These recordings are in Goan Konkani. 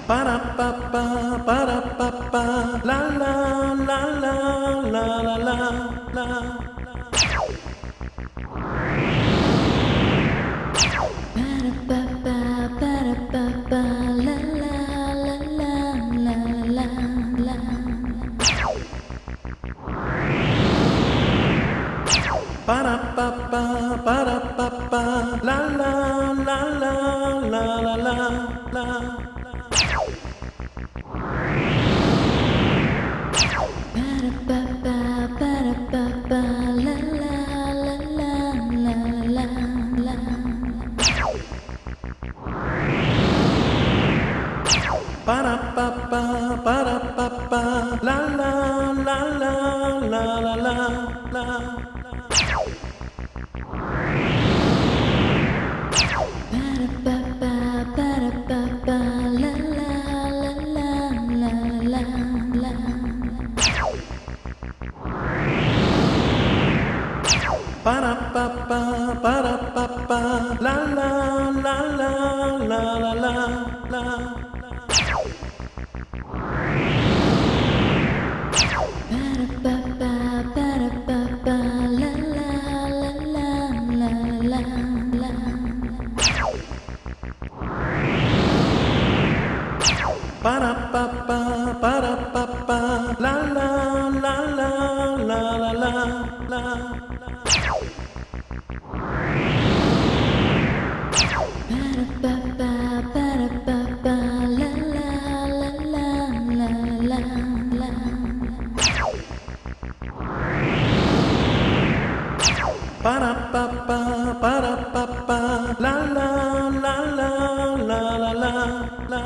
Ba-da-ba-ba, ba-da-ba-ba, la la la la la la la la. Ba-da-ba-ba, ba-da-ba-ba, la la la la la la la. Ba-da-ba-ba, ba-da-ba-ba, la la la la la la la la. Ba-da-ba-ba, ba-da-ba-ba, la la la la la la la. Ba-da-ba-ba, ba-da-ba-ba, la la la la la la la la. Ba-da-ba-ba, ba-da-ba-ba, la la la la la la la. Ba-da-ba-ba, ba-da-ba-ba, la la la la la la la la. Ba-da-ba-ba, ba-da-ba-ba, la la la la la la la. Ba-da-ba-ba, ba-da-ba-ba, la la la la la la la la. Ba-da-ba-ba, ba-da-ba-ba, la la la la la la la. Ba-da-ba-ba, ba-da-ba-ba, la la la la la la la la. Ba-da-ba-ba, ba-da-ba-ba, la la la la la la la.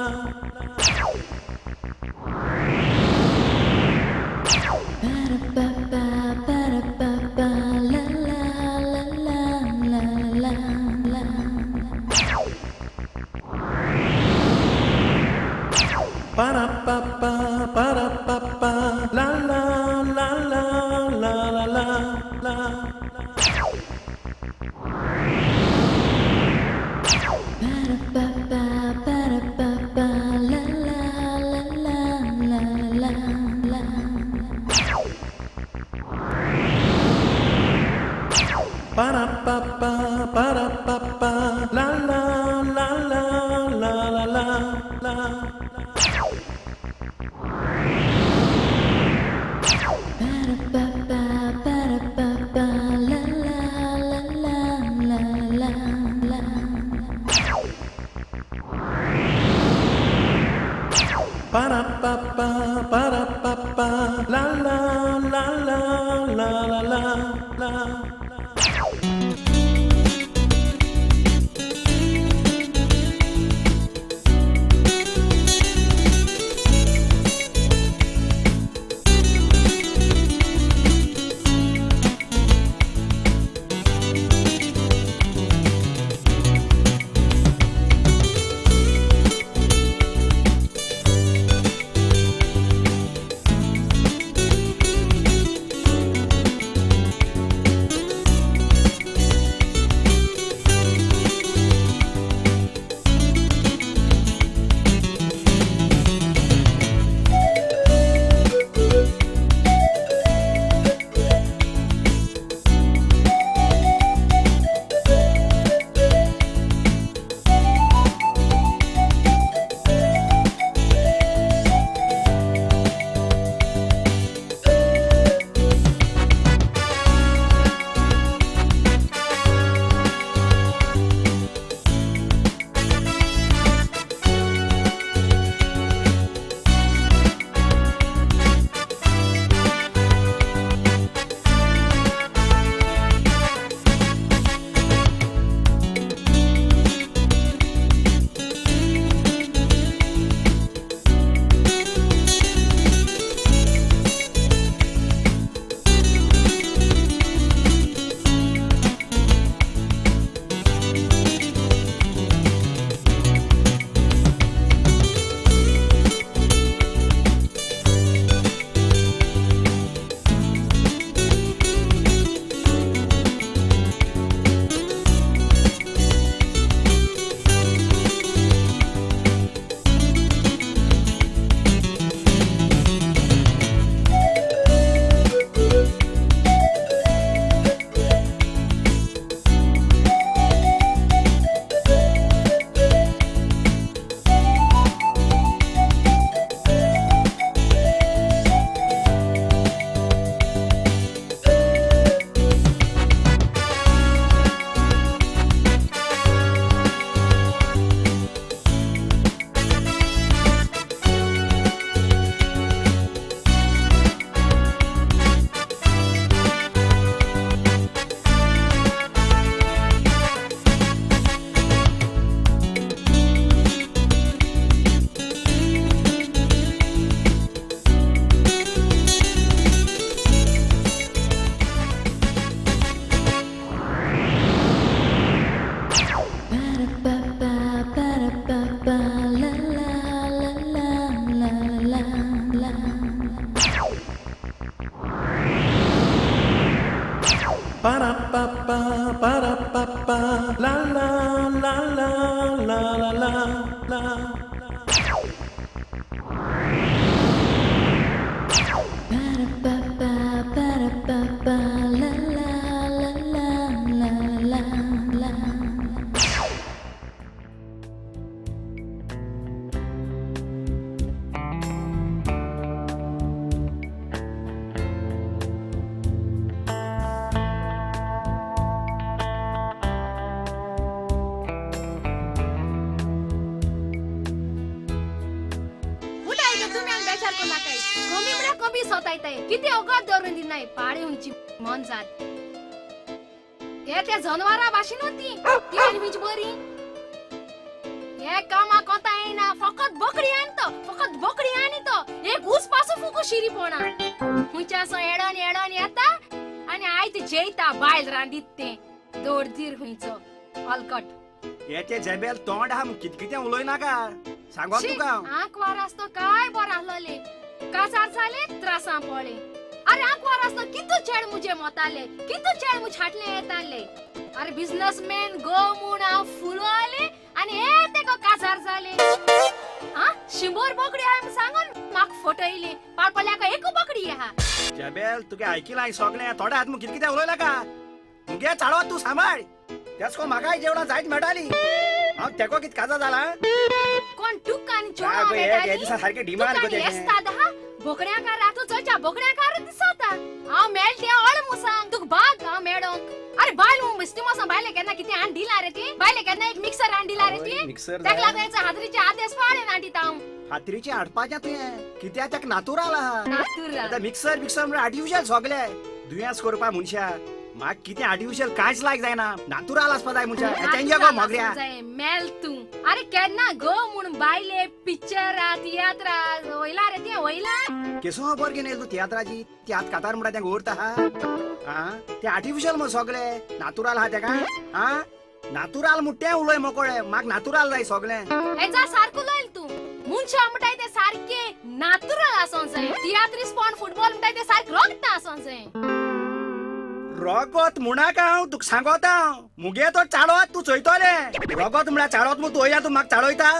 Ba-da-ba-ba, ba-da-ba-ba, la la la la la la la la. Ba-da-ba-ba, ba-da-ba-ba, la la la la la la la. Ba-da-ba-ba, ba-da-ba-ba, la la la la la la la la. Ba-da-ba-ba, ba-da-ba-ba, la la la la la la la. Ba-da-ba-ba, ba-da-ba-ba, la la la la la la la la. Ba-da-ba-ba, ba-da-ba-ba, la la la la la la la. उठाय गं तुम्ही आनी बेजार करूं नाकाय. कमी म्हळ्यार कमी सोतायताय. कितें अगत दवरून दिनाय पाळी हुंची मन जात. हे त्या जनवरां भाशेन ती ती आनी खंयची बरी. हे कामाक कोता येना, फकत बोकडी आनी तो, फकत बोकडी आनी तो. एक ऊस पासून फुकू शिरीपणा. खंयच्या असो येडोन येडोन येता आनी आयत जेयता बायल रांदीत तें. दोडदीर खंयचो अलकट. हे ते झेबेल तोंड आहा कित कितें उलय नाका सांगोन शी, तुका हांव. आंकवार आसतो काय बरो आसलोले. काजार जाले त्रासां पडले. अरे आंकवार आसतो कितू चेड मुजे मोताले, कितू चेड मुज हाटले येताले. अरे बिझनेसमॅन गो म्हूण हांव फुलो आले आनी हे तेका काजार जाले. आ 100 बोकडी आहा म्हूण सांगून म्हाका फटयले. पाडपल्याक एकू बोकडी आहा. झेबेल तुगे आयकिलां हांवें सगळें तोंडा हात कित कितें उलय नाका. मुगे चाळो तूं सांबाळ. तेच को म्हाकाय जेवणां जायत मेळटाली. हांव तेको कित काजार जाला. कोण तुका आनी चेडवां काय गो हे हे मेळटाली. दिसा सारखे डिमांड तुका गो आनी तेजें. एस्ताद आहा. बोकड्यांकार रातू चोयच्या बोकड्यांकार दिसता. हांव मेळटे अळ म्हूण सांग तुका भाग हांव मेळोंक. अरे बायल म्हूण मिस्ती मोसम बायले केन्ना कितें हाण दिला रे ती. बायले केन्ना एक मिक्सर हाण दिला रे ती. हय, मिक्सर ताका जाय. लागून हेच्या हाजरीचे आदेश पाळ्ळे नाटीत हांव. हातरीचे हाडपाचें तुवें कित्याक तेका नातुराल आहा. नातुराल. आतां मिक्सर बिक्सर म्हळ्यार आर्टिफिशियल सगळे दुयेंस करपा मनशा. म्हाका कितें आर्टिफिशियल कांयच लायक जायना. नातुराल आसपा जाय मनशा. तेंगे गो मोगऱ्या. जाय मेल तूं. अरे केन्ना गो म्हूण बायले पिक्चरा तियात्रा वयला रे तें वयला. केसो खबर घेवन येयलो तूं तियात्राची. तियात्र कातार म्हणटा तेंका उरता आहा. आं ते आर्टिफिशियल मग सगळे. नातुराल आहा तेका. आं नातुराल म्हूण तें उलय मोकळें. म्हाका नातुराल जाय सगळें. हेजा सारको उलयल तूं. मनशां म्हणटाय ते सारके नातुराल आसोंक जाय. तियात्रिस्पण फुटबॉल म्हणटाय ते सारके रगता आसोंक जाय. रगत म्हणाका हांव तुका सांगोता हांव. मुगे तो चाळोत तूं चोयतलें. रगत म्हळ्यार चाळोत म्हूण तूं वयल्या तूं म्हाका चाळयता.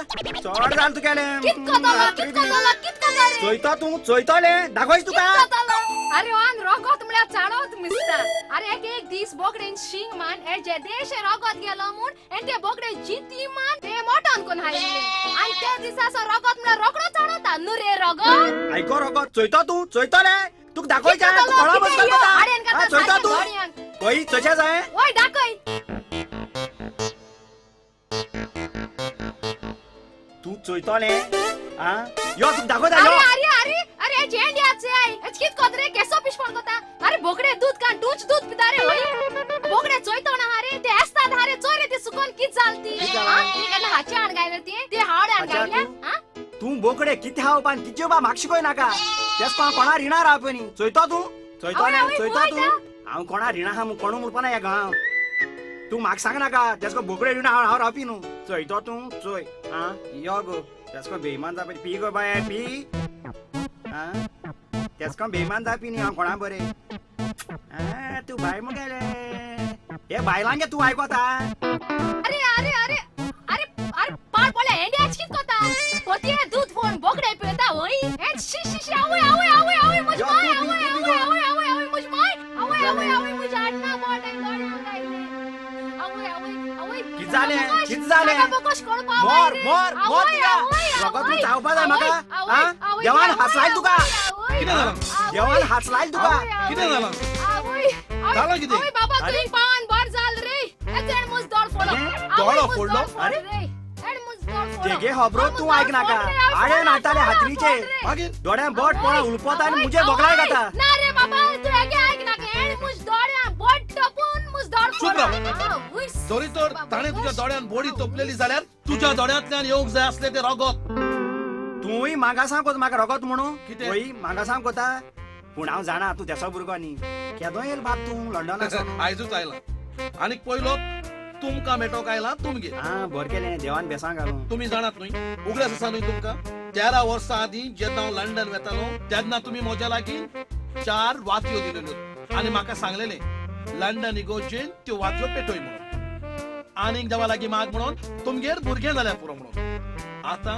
चड जाल तुगेलें. कितको तलो कितको तलो कितको तरे. चोयता तूं चोयतलें दाखयच तुका. कितको तलो. अरे वान रगत म्हळ्यार चाळोत मिसता. अरे एक एक दीस बोकडेन शिंग मान हे जे देश रगत गेलो म्हूण आनी ते बोकडे जिती मान ते मोटन कोण हायले. आनी ते दिसा असो रगत म्हळ्यार रोकडो चाळोता न्हू रे रगत. आयको रगत चोयता तूं चोयतलें. तुका दाखयता कितको तूं तलो कोणा कितें बसता यो कोता. आडेन आं खाता चोयता सारकें तूं. दोळयांक. पळय चोयचे जाय. वय दाखय. तूं चोयतलें. आं यो तुका दाखयता यो. अरे अरे अरे अरे हे झेंड्याचे I हेच कित कोत रे केसो पिशपण कोता. अरे बोकडे दूध कान तूच दूध पिता रे होय. बोकडे चोयतो ना रे ते एस्ताद हारे चोय रे ती सुकोन कित जाल ती. आं ती केन्ना हाचे हाण गायले ती ते हावडे हाण हाचे गायले. हाडूं? आं तूं बोकडे कितें खावपा आनी कितें जेवपा म्हाका शिकय नाका. तेच कोण कोणा रिणार आहा पळय न्ही. चोयतो तूं चोयतलें आवय, आवय, चोयतो पळय तूं. हांव कोणा रिणां आहा म्हूण कोणू म्हणपा ना ह्या गांव. तूं म्हाका सांग नाका. तेच कोण बोकडे रिणां हांव रावपी न्हू. चोयतो तूं चोय. आं यो गो तेच कोण बेईमान जावपी पी गो बाय पी. आं तेच कोण बेईमान जावपी न्ही हांव कोणा बरें. आं तूं बाय मुगेलें हे बायलांगे तूं आयकोता. अरे अरे अरे अरे अरे पाड पडल्या हेंड्याच कित कोता. पोतये दूध फोन बोकडे पिवता होय. हे शी शी शी आवय आवय आवय आवय म्हज यो, my तूं पी, आवय तूं पी आवय गो. आवय आवय आवय म्हज my आवय आवय आवय म्हज आडना बोट आनी दोळ्यांक आयले. आवय आवय आवय. कित जालें? कित जालें? म्हाका बोकश कळपा मोर आवय रे. मोर मोर आवय, तुका. आवय, रगत आवय, चावपा जाय म्हाका. आवय, आं आवय, देवान आवय, हांसलाय तुका. आवय, कितें जालां? आवय, देवान हांसलाय तुका. आवय, आवय, कितें जालां? आवय, आवय, जालां कितें? आवय बाबा अरे? तुवें पावान बर जाल रे. एचेण मुज दोड फोडो. कितें? आवय, दोडो मुज फोडलो? दोड फोड अरे? रे. एण मुज दोड फोडो. तेगे खबरो आवय, तूं मुज आयक दोड नाका. फोड रे, आवय, आडे फोड रे, नाटाले फोड रे, हातरीचे. फोड रे. मागीर दोळ्यां बोट पोळा उलपता आनी आवय, मुजे बोगलाय आवय. खाता. ना रे बाबा तूं हेगे आयक नाका. एण मुज दोड्या बोट टपून मुज दोड चूप फोडो. राव. आवय, जरी तर ताणें तुज्या दोळ्यान बोडी तोपलेली जाल्यार तुज्या दोळ्यांतल्यान येवंक जाय आसलें तें रगत. तूंय म्हाका सांग कोता म्हाका रगत म्हणून. कितें? वय म्हाका सांग कोता. पूण हांव जाणा तूं तेसो भुरगो न्ही. केदो येयल बाब तूं लंडनाक. आयजूच आयला आनीक पयलो तुमकां मेटोवंक आयला तुमगेर. आं बरें केलें देवान बेसां घालूं. तुमी जाणात न्हय उगडास आसा न्हय तुमकां. 13 वर्सां आदीं जेन्ना हांव लंडन वेतालो तेन्ना तुमी म्हज्या लागीं 4 वातयो दिलेल्यो आनी म्हाका सांगलेलें लंडन इगोर्जेन त्यो वातयो पेटय म्हणून. आनीक देवा लागीं माग म्हणून तुमगेर भुरगें जाल्यार पुरो म्हणून. आतां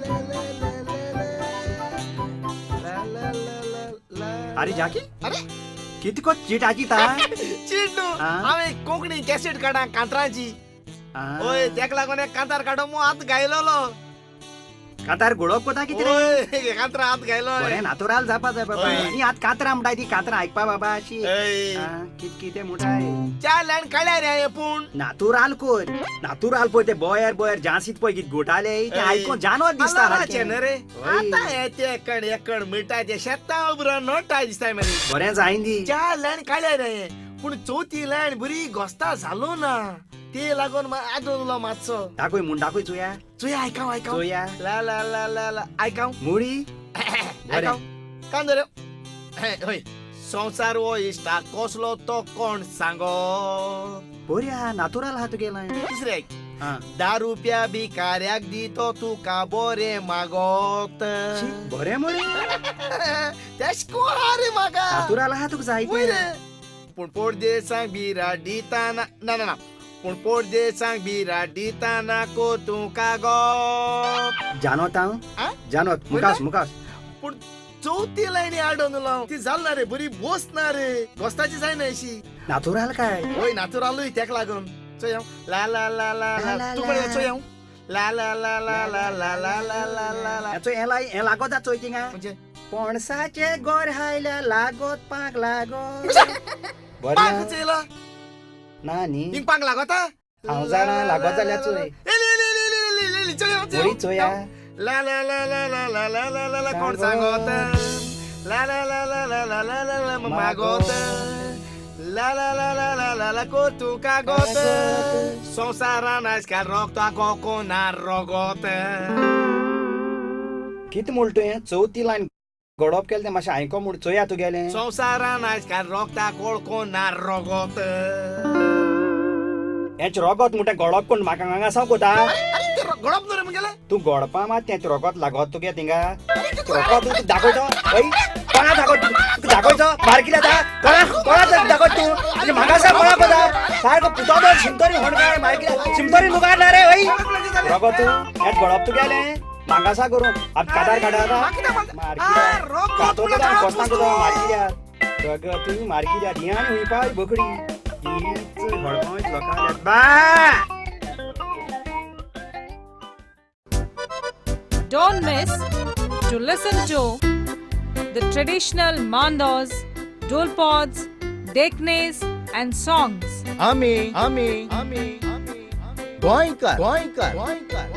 अरे जाकी अरे कितको चीट आजी ता चीट न्हू हांवें कोंकणी कॅसेट काडा कांतराची. ओय तेका लागून एक कांतार काडो मु हात गायलोलो. कांतार गोळोप कोता कितें रे? कांतरा हात गायलो. बरें नातोराल जापा जाय बाबा. ही आत कांतरा म्हणटाय ती कांतरा आयकपा बाबा अशी कित कितें म्हणटाय. चार लायन काडल्या रे पूण नातुराल कोर नातुराल पळय ते बोयर बोयर जासीत पळय कित गोटाले ते आयको जानवर दिसता सारकें रे. आतां हे ते एकण एकण मिळटाय ते शेतां उबरो नोटाय दिसताय मरे. बरें जायन दी. चार लायन काडल्या रे पूण चवथी लायन बरी घोस्ता जालो ना ते लागून आदलो मातसो. दाखय म्हूण दाखय चोया चोया आयकाव आयकाव चोया ला ला ला ला ला आयकाव मुळी आयकाव कान धर. हय संवसार हो इश्टा कसलो तो कोण सांगो. बऱ्या नातुराल हा तुगेला. दुसरें आयक. 10 रुपया भिकाऱ्याक दितो तुका बरें मागोत. बरें मरे तेश कोण हा रे म्हाका. नातुराल हा तुका जाय रे. पूण परदेसांक बिराड दिताना ना ना ना पूण परदेसांक बिराड दिताना को तुका गो. जानोत हांव जानोत मुखास मुखास. पूण चवथी लायनी आडोन लाव ती जाल ना रे बरी बोस ना रे गोस्ताची जायना अशी. नातुराल काय? वय नातुरालूय तेका लागून चोय हांव ला ला ला ला तूं पळय चोय हांव ला ला ला ला ला ला ला ला ला ला. चोय हें लाय हें लागोता चोय थिंगा. म्हणजे पणसाचे गोर हायल्या लागोत पांक लागोत. पांक चोयला ना न्ही हिंग पांक लागोता. हांव जाणा लागोत जाल्यार चोय. बरी चोया. ला ला ला ला ला ला ला ला ला ला कोण सांगोत ला ला ला ला ला ला ला ला ला मागोत ला ला ला ला ला ला ला को तुका गोत संवसारान आजकाल रोगता कोना रोगोत. कितें म्हणटा तुवें? चवथी लायन गोडप केलें तें मातशें आयको म्हूण चोया तुगेलें. संवसारान आजकाल रोगता कोणकोना रोगोत. हेंच रोगोत म्हणटा गोडप कोण म्हाका हांगा साव कोता. गोडप न्हू रे मुगेलें. तूं गोडपा मात तें रोगोत लागोत तुगे थिंगा. रोगोत तूं दाखयतो हय कोणा दाखयतो तुका दाखयतो मार्किला दा कोणा कोणा दाखयत तूं आनी म्हाका सा कोणा कोता सारको पुतो शिमतोरी होण काय मार्किला शिमतोरी लुगार ना रे हय रोगोत तूं हेंच गोडप तुगेलें मांगासा करूं आतां कादार काडा मार्किल्या कोस्तां कोता मार्किल्या रगत मार्किल्या दियान हुंयपाय बोकडी हीच हळपांत लोकांल्या बा. Don't miss to listen to the traditional mandos, dolpods, deknes and songs. Ami, Ami, Ami, Goenkar, Goenkar, Goenkar.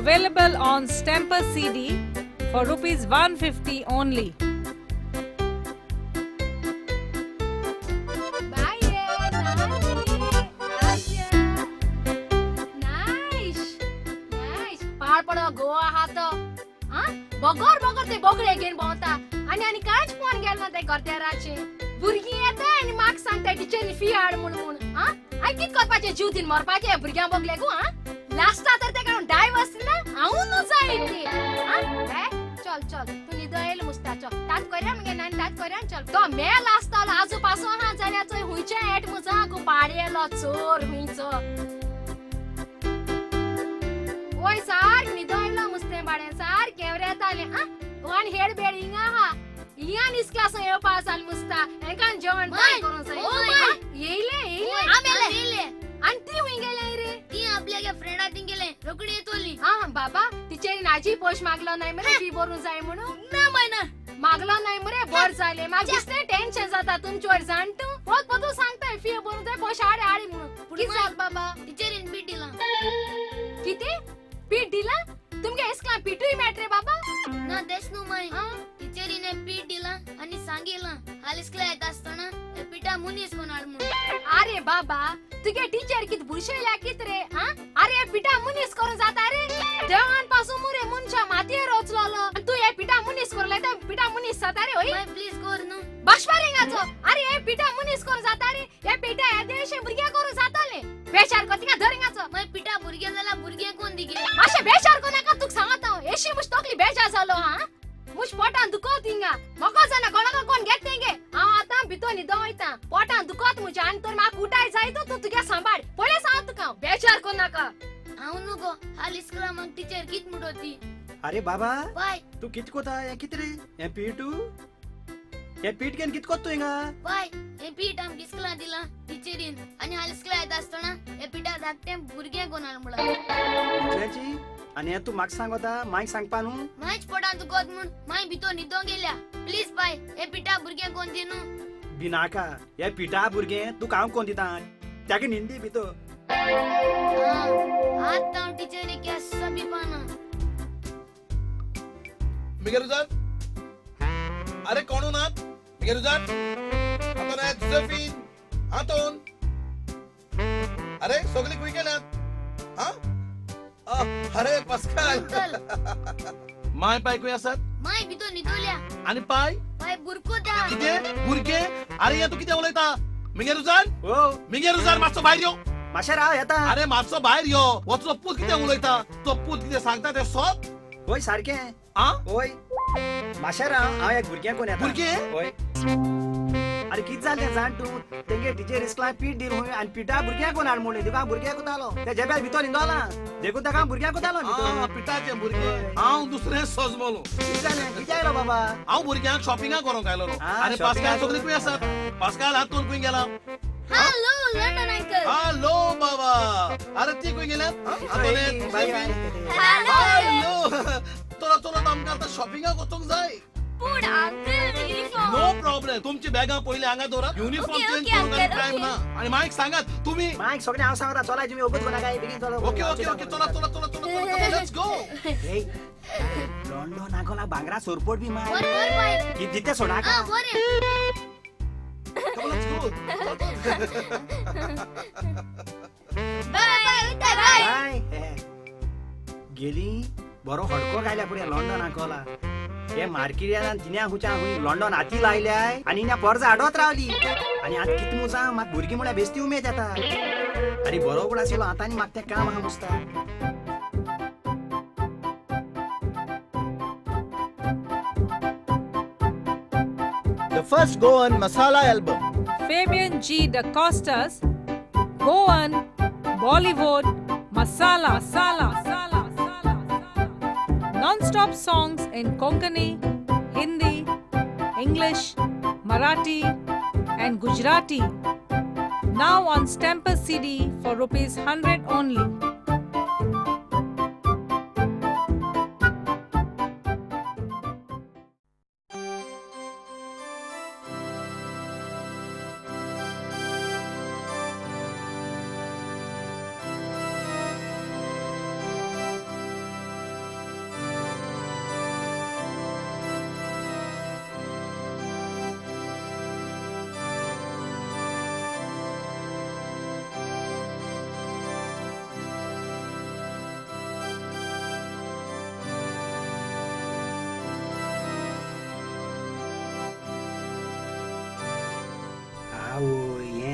Available on Stamper CD for rupees 150 only. Goa हा तो बगर बगर ते बोगडे घेवन भोंवता आनी आनी कांयच फोन गेलो ना ते घरदाराचे. भुरगीं येता आनी म्हाका सांगता टिचरी फी हाड म्हूण म्हूण. आं आनी कितें करपाचें जीव दिन मरपाचें भुरग्यां बोगले गो. आं लास्टा तर तेका डायवर्स ना हांव न्हू जाय ती. आं चल चल तूं न्हिदो येयलो मुस्ता चल तात करया मगे नानी तात करया चल. तो मेल आसतलो आजू पासो आहा जाल्यार चोय हुंयचे एट मुजा गो पाडयेलो चोर हुंयचो. ओय सारक न्हिदो आयलो मुस्तें बाडें सारकें येतालें. आं आनी हेड बेड हिंगा आहा हिंगा निस्क्लासो येवपा आसाल मुस्ता हेंकान जेवण करूंक जाय. येयले येयले आनी ती हुंय गेले रे? ती आपल्या फ्रेंडा थिंग गेले रोखडी येतली. आं बाबा टिचरीन आजी पयशे मागलो नाय मरे फी भरूंक जाय म्हणून? ना बाय ना मागलो नाय मरे. बरें जालें म्हाका दिसलें टेन्शन जाता तुमचे जाण तूं परत परतून सांगताय फी भरूंक जाय पयशे हाड हाड म्हणून. कितें जालें बाबा? टिचरीन पीठ दिलां. कितें पीठ दिलां? तुमगे इस्कलान पीठूय मेळट रे बाबा? ना तेच न्हू माय टिचरीने पीठ दिलां आनी सांगिलां हाल इस्कला येता आसतना पिठा मुनीस कोण हाड म्हणून. अरे बाबा तुगे टिचर कित बुरशेल्या कित रे. आं अरे पिठा मुनीस करून जाता रे देवान पासून मुरे मनशा मातयेर वचलोलो आनी तूं हे पिठा मुनीस करून लायता पिठा मुनीस जाता रे. हय प्लीज कर न्हू बाशपारिंगाचो. अरे हे पिठा मुनीस करून जाता रे हे पिठा हे देशे भुरग्या करून जाताले बेचार कर तिका धरिंगाचो. माय पिठा भुरगे जाल्यार भुरगे कोण दिगे मातशें बेचार कर नाका तुका सांगता हांव एशी मुश तकली बेजार जालो. हां मुश पोटान दुखत हिंगा म्हाका जाणा कोणाक कोण घेत तेंगे. हांव आतां भितर न्हिदो वयता पोटान दुखत म्हज्या आनी तर म्हाका उठाय जाय तूं तुगे सांबाळ पयलें सांग तुका हांव बेचार कर नाका. हांव न्हू गो हाल इस्कला म्हाका टिचर कित म्हणटो ती. अरे बाबा बाय तूं कित कोता हें कितें रे हें पीटू हे पीठ घेवन कित कोत्ता तूं हिंगा? पाय हे पीठ आमकां इस्कुलां दिलां टिचरीन आनी हाल इस्कुला येता आसतना हे पिठा धाकटें भुरगें कोण हाड म्हळां. इतल्याची? आनी हें तूं म्हाका सांगता, मांयक सांगपा न्हू? मांयच पोटान दुखत म्हूण मांय भितर न्हिदोंक गेल्या. प्लीज पाय हे पिठा भुरगें कोण दी न्हू. बिनाका, हे पिठा भुरगें तुका हांव कोण दिता? ताका न्हिंदी भितर. आतां हांव टिचरीक केन्ना बी पाना. मिगेरुजान, अरे कोण नात? मिगेरुजान, आंतोनेत, जोसेफीन, आंतोन, अरे सगळी खंय गेल्यात? हा? अरे पास्काल, अंकल. My पाय खंय आसात? माय भितर न्हिदोल्या. आनी पाय? पाय बुरको दा. कितें भुरगे? अरे हे तूं कितें उलयता? मिगेरुजान, ओ मिगेरुजान मातसो भायर यो. मातशें राव येता. अरे मातसो भायर यो. हो तुजो पूत कितें उलयता? तो पूत कितें सांगता तें सोद? वय सारकें. आ? वय मातशें राव, हांव एक भुरग्याक कोण येता. भुरगें? वय. अरे कित जालें जाण तूं? तेंगे टिचर इस्कुलान पीठ दिल हुंय आनी पिठा भुरग्याक कोण हाड म्हणलें. तुका हांव भुरग्याक कोतालो, त्या जेब्याक भितर न्हिदोला देखून ताका हांव भुरग्याक कोतालो भितर. पिठाचें भुरगें हांव दुसरें सजमलो. कित जालें? कितें आयलो बाबा? हांव भुरग्यांक शॉपिंगाक व्हरूंक आयलो. आनी पास्काल सगळीं खंय आसात? पास्काल हातून खंय गेला? Hello London uncle. हॅलो बाबा. अरे ती खंय गेल्यात? हॅलो. चला चला आमकां आतां शॉपिंगाक वचूंक जाय. पूण अंकल युनिफॉर्म. नो प्रॉब्लेम, तुमची बॅगां पयलीं हांगा दवरात. युनिफॉर्म चेंज करूंक आनी टायम ना. आनी मायक सांगात तुमी. मायक सगळें हांव सांगता. चला तुमी ओगत कोणाक बेगीन चलो. ओके ओके ओके, चला चला चला चला, let's go. London अंकला भांगरा सोरपोट बी my. बरें बरें बाय. कित दिते सोडाका. बरें. Let's go. Bye bye bye. Bye. गेली बरो हडको गायल्या पुढे लंडन अंकला. हे मार्केटान तिन्या हुच्या हुंय लंडन हाती लायल्याय आनी हिन्या पर्जा हाडत रावली. आनी आतां कितें मुजा म्हाका भुरगीं म्हळ्यार बेस्ती उमेद येता. आनी बरोबर आशिल्लो आतां आनी म्हाका तें काम आहा मुसता. The first Goan masala album. Fabian G. Da Costa's Goan Bollywood Masala Sala Sala Sala Sala. Non-stop songs in Konkani, Hindi, English, Marathi and Gujarati. Now on Stamper CD for ₹100 only.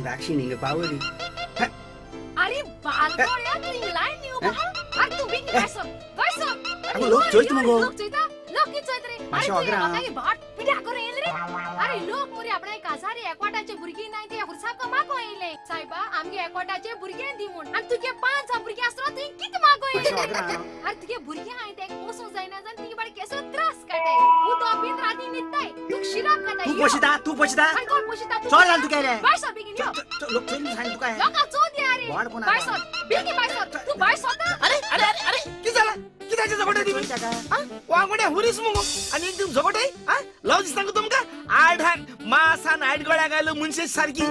राक्षी हिंगा पावली. अरे बालगोड्या तू इंग्लंड न्यू बा. अरे तू बिंग बैसो बैसो. अगो लोक चोयत मगो. लोक चोयता? लोक कित चोयत रे? मातशें अगरा. अरे भाट पिड्या करून येयले रे. अरे लोक मोरी आपणा काजारी एकवाटाचे भुरगीं नाय ते हुरसाक मागो येयले. सायबा आमगे एकवाटाचे भुरगे दी म्हूण आनी तुगे 5 भुरगीं आसलो तुवें कित मागो येयले? अरे तुगे भुरगीं हाय ते पोसूंक जायना जावन तुगे बाळ केसो त्रास काडटाय. उदो बीन राती न्हिदताय, तुका शिराप खाताय. तूं पोशिता, तूं पोशिता. आनी कोण पोशिता? चल जाल तुका रे. बाय सर बेगीन यो. लोक चोयन सांग तुका. लोकां चोवदी अरे. बाय सर बेगीन बाय सर. तूं बाय सोता. अरे अरे अरे अरे कितें जालां? कित्याचें झगडे तुमी? वांगोड्या हुरीस मुगो आनी एकदम झगडे. लव दिसता गो तुमकां? आडान मासान आयट गळ्या घालो मनशे सारकी.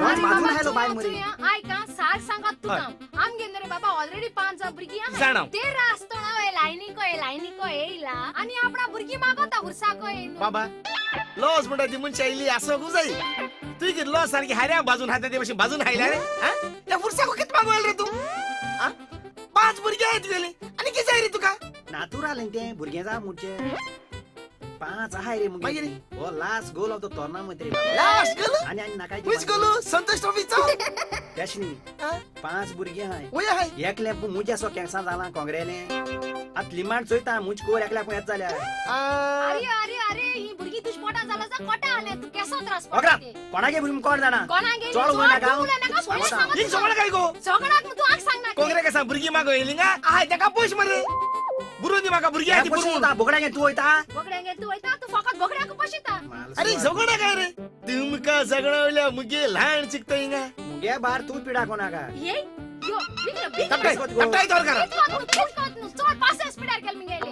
आयका सार सांगत तुका आमगे रे बाबा ऑलरेडी 5 भुरगीं आहाय. ते आसतना लायनीको लायनीको येयला आनी आपणा भुरगीं मागता हुरसाको येयलो. बाबा लॉस म्हणटा ती मनशां येयली आसोंकूच जाय. तुवें कितें लॉस सारकी हाऱ्या बाजून खाता ते भशेन बाजून हायल्या रे. त्या फुरसाको कितें मागोवल रे तूं? 5 भुरगीं आहाय तुगेलीं आनी कितें जाय रे तुका? नातूर आलें तें भुरगें जा मुडचें. 5 आहाय रे मुगे. हो last goal of the tournament रे बाबा. Last goal? आनी आनी नाकाय. Which goal? Santosh ट्रॉफीचो? तेश न्ही. 5 भुरगीं आहाय. वय आहाय. एकले मुज्या सो केंसा जालां काँग्रेले. आतां लिमाण चोयता मुज कोर एकल्याक येत जाल्यार. अरे अरे अरे ही भुरगीं तुज पोटां जालां जा कोटा आले तूं केसो त्रास पडटा. कोणागे भुरगीं कोण जाणा? कोणागे? चोड उलय नाका. हिंग सगळें काय गो? सगळ्याक तूं आग सांग नाका. काँग्रे केसा भुरगीं मागो येयलीं गा आहाय तेका पयश मरे. बुरून दी म्हाका भुरगीं आहाय ती बुरून. बोकड्यांगे तूं वयता? बोकड्यांगे तूं वयता? तूं फकत बोकड्याक पोशिता. अरे झगडे काय रे? तुमकां सगळ्या मुगे ल्हान शिकता हिंगा. मुगे बार तूं पिडा कोणाका. ये यो बिगलो बिगलो. तपटाय तपटाय तोर करा. कित चोड पासेस पिडार केल मिगेले.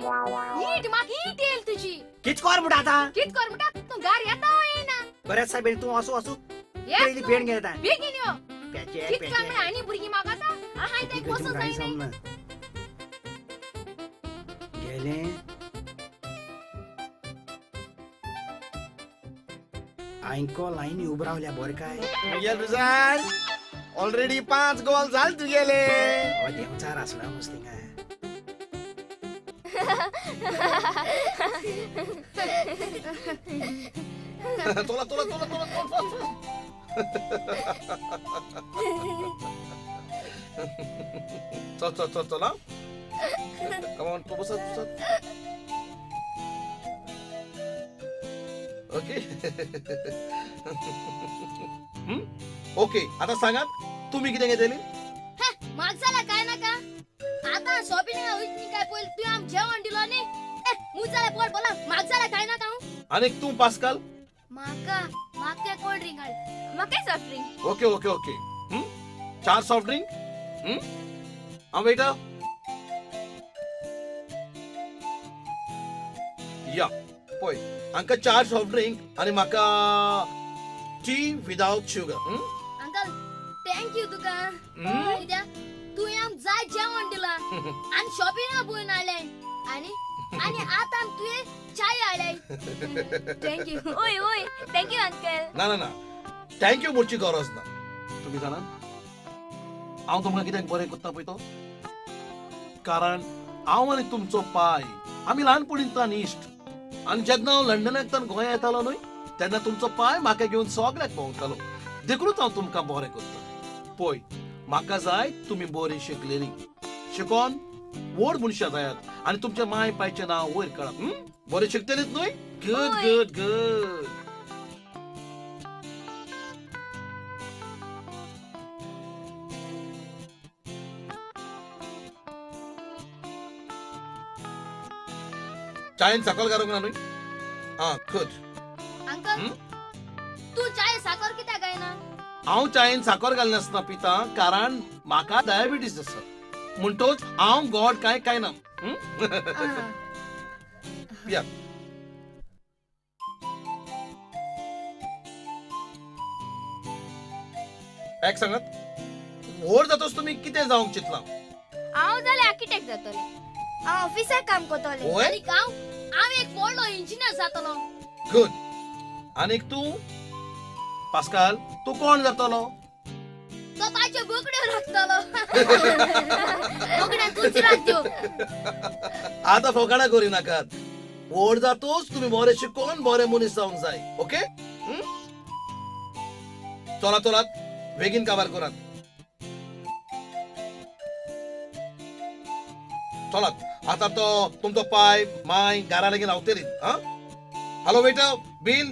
ईट माक ईट येईल तुजी. कित कर म्हणटा आतां? कित कर म्हणटा तूं गार येता येना. बरें सायबीण तूं असो असो पयलीं पेण घेता. बेगीन यो. पेचे कित कर म्हळ्यार आनी भुरगीं मागता आहाय तें बसूं जायना. गेले आयको लायनी उब रावल्या बरें काय. मुगे रुजान ऑलरेडी 5 गोल जाल तुगेले. देंवचार आसला मस्तिंगा. तोला तोला तोला तोला तोला. चल चल चल चला. कम ऑन बसत बसत. ओके ओके आता सांगात तुम्ही कितें घेतली? म्हाका जाल्यार काय नाका. आतां शॉपिंगा वयतली काय पयलीं तुवें आमकां जेवण दिलो न्ही. मुज जाल्यार पोट भरला. म्हाका जाल्यार काय नाका. आनी तूं पास्काल? म्हाका म्हाका कोल्ड ड्रिंक हाड. म्हाका soft drink. Okay okay okay. 4 soft drink. हांव वेटर. या पळय हांकां 4 सॉफ्ट ड्रिंक आनी म्हाका tea without sugar. Uncle thank you तुका. कित्याक तुवें आमकां जाय जेवण दिलां आनी शॉपिंगा पळोवन हाडलें आनी आनी आतां तुवें चाय हाडलें. Thank you. ओय ओय thank you uncle. ना ना ना thank you म्हणची गरज ना. तुमी जाणात हांव तुमकां कित्याक बरें करता पळय तो? कारण हांव आनी तुमचो पाय आमी ल्हानपणींतल्यान इश्ट. आनी जेन्ना हांव लंडनांतल्यान गोंया येतालो न्हय तेन्ना तुमचो पाय म्हाका घेवन सगळ्याक भोंवतालो. देखूनच हांव तुमकां बरें करता. पळय म्हाका जाय तुमी बरी शिकलेली, शिकोन व्हड मनशां जायात आनी तुमच्या माय पायचें नांव वयर काडात. बरें शिकतलीच न्हय? Good good good. चायेन साकर घालूंक ना न्हय? आं गुड. अंकल तूं चाये साकर कित्याक घायना? हांव चायेन साकर घालनासतना पिता कारण म्हाका डायबिटीज आसा. म्हणटोच हांव गोड कांय खायना. पिया. एक सांगात व्हड जातोच तुमी कितें जावंक चिंतलां? हांव जाल्यार आर्किटेक्ट जातलें. हांव ऑफिसाक काम करतलें. आनी हांव हांव एक व्हडलो इंजिनियर जातलो. गुड. आनीक तूं पास्काल तूं कोण जातलो? तो ताच्यो बोकड्यो राखतलो. बोकड्यां तूंच राखत्यो. आतां फोकाणां करी नाकात. व्हड जातोच तुमी बरें शिकोन बरें मनीस जावंक जाय. ओके? चला चलात बेगीन काबार करात. चलात आतां तो तुमचो पाय माय घरा लागीं रावतली. आं hello waiter bill.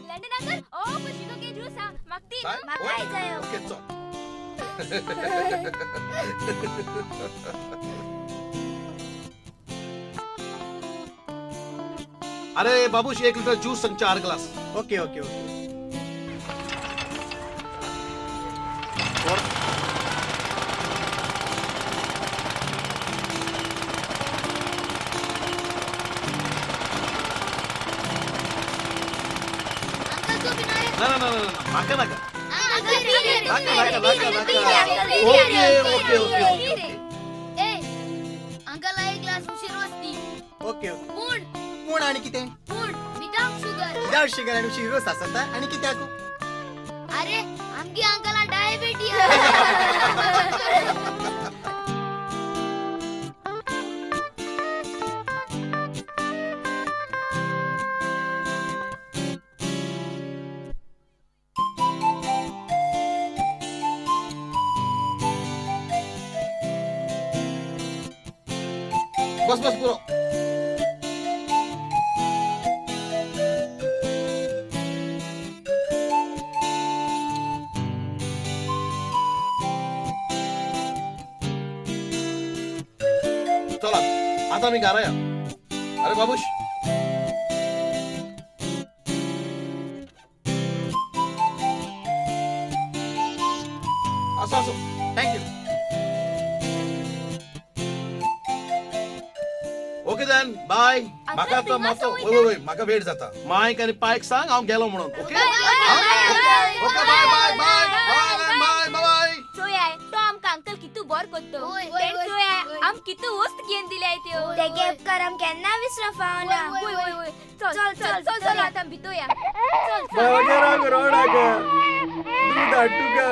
London uncle ओ शुगर केन ज्यूस आ म्हाका दी. म्हाकाय जायो. ओके चल. अरे बाबूश 1 लिटर ज्यूस आणि 4 glass. Okay okay okay. Uncle तूं पिणार? ना ना ना ना म्हाका नाका. नाका नाका नाका नाका. Okay okay okay okay. ए अंकल एक ग्लास उशीर वस्ती. Okay okay. पूण पूण आनी कितें? पूण विदाउट शुगर. विदाउट शुगर आनी शिरोस आसता आनी कित्याक? अरे आमगे अंकला डायबिटीज. बस बस पुरो. आतां आमी घरा या. अरे बाबूश, असो असो, thank you. Okay then, bye. म्हाका आतां मातसो, वय वय वय, म्हाका वेळ जाता. मायक आनी पायक सांग हांव गेलो म्हणून. Okay okay, bye bye bye bye bye bye. चोयाय तो आमकां अंकल कितू बोर कोत्तो. चोयाय आम कितू वस्त घेवन दिल्याय त्यो. ते उपकार आम केन्ना विसरूंक फावना. वय वय वय, चल चल चल चल चल आतां भितर या. चल चल. बागेराक रोडाका दूद हाडटुका.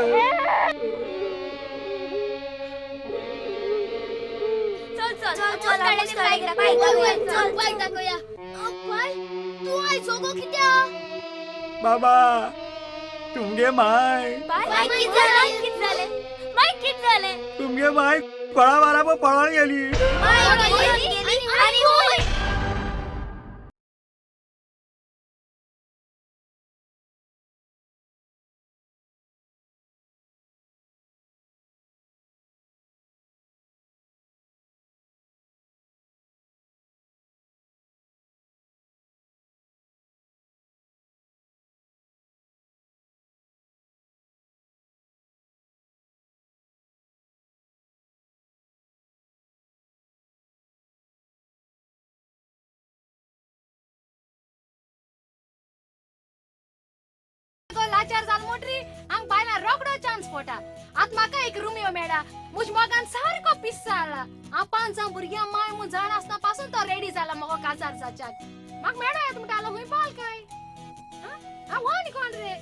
चल चल चल चल, चल पाय दाखोवया. चल पाय दाखोवया. पाय तूं आयज जोगो कित्याक? बाबा तुमगे my bye कित जालें? कित जालें? माय कित जालें? तुमगे माय कोणा बाराबर पळोन गेली. आनी होय. लाचार जाल मोटरी हांग बायलां रोकडो चान्स पोटा. आत म्हाका एक रुमियो मेळा. मुज मोगान सारको पिस्सा आला. हांव 5 जाण भुरग्यां माय म्हूण जाण आसतना पासून तो रेडी जाला मगो काजार जाच्याक. म्हाका मेळो येता म्हणटा आलो हुंय पावल काय? हांव हो न्ही कोण रे?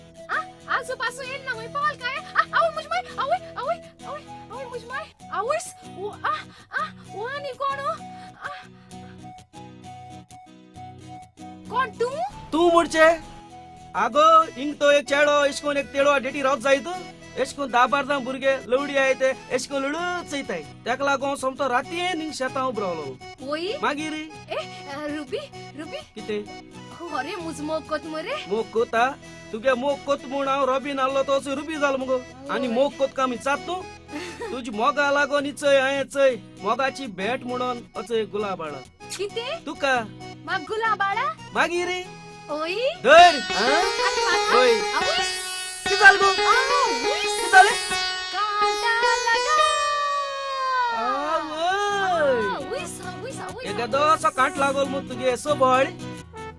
आजू पासून येयल ना हुंय पावल काय? आवय मुज माय, आवय आवय आवय आवय मुज माय, आवयस हो न्ही कोण? कोण तूं? तूं म्हणचे आगो इंग तो एक चेडो एशकोन एक तेडो डेटी रावत जायत एशकोन 10-12 जाण भुरगे लवडी आयते एशकोन लडूच चयताय. तेका लागून सोमतो रातीन हिंग शेतां उबो रावलो. ओय मागीर ए रुबी रुबी कितें? अरे मुज मोग कोत मरे. मोग कोता? तुगे मोग कोत म्हूण हांव रॉबीन आहलो तो असो रुबी जालो मुगो. आनी मोग कोत काम विचार तूं? तुजी मोगा लागोन ही चय हांवें चय मोगाची भेट म्हणून असो एक गुलाब हाडला. कितें? तुका म्हाका गुलाब हाडा? मागीर ओय धर. ओय कितें जालें गो? कितें जालें? एकादो कांट लागोल मग तुगे सोबळ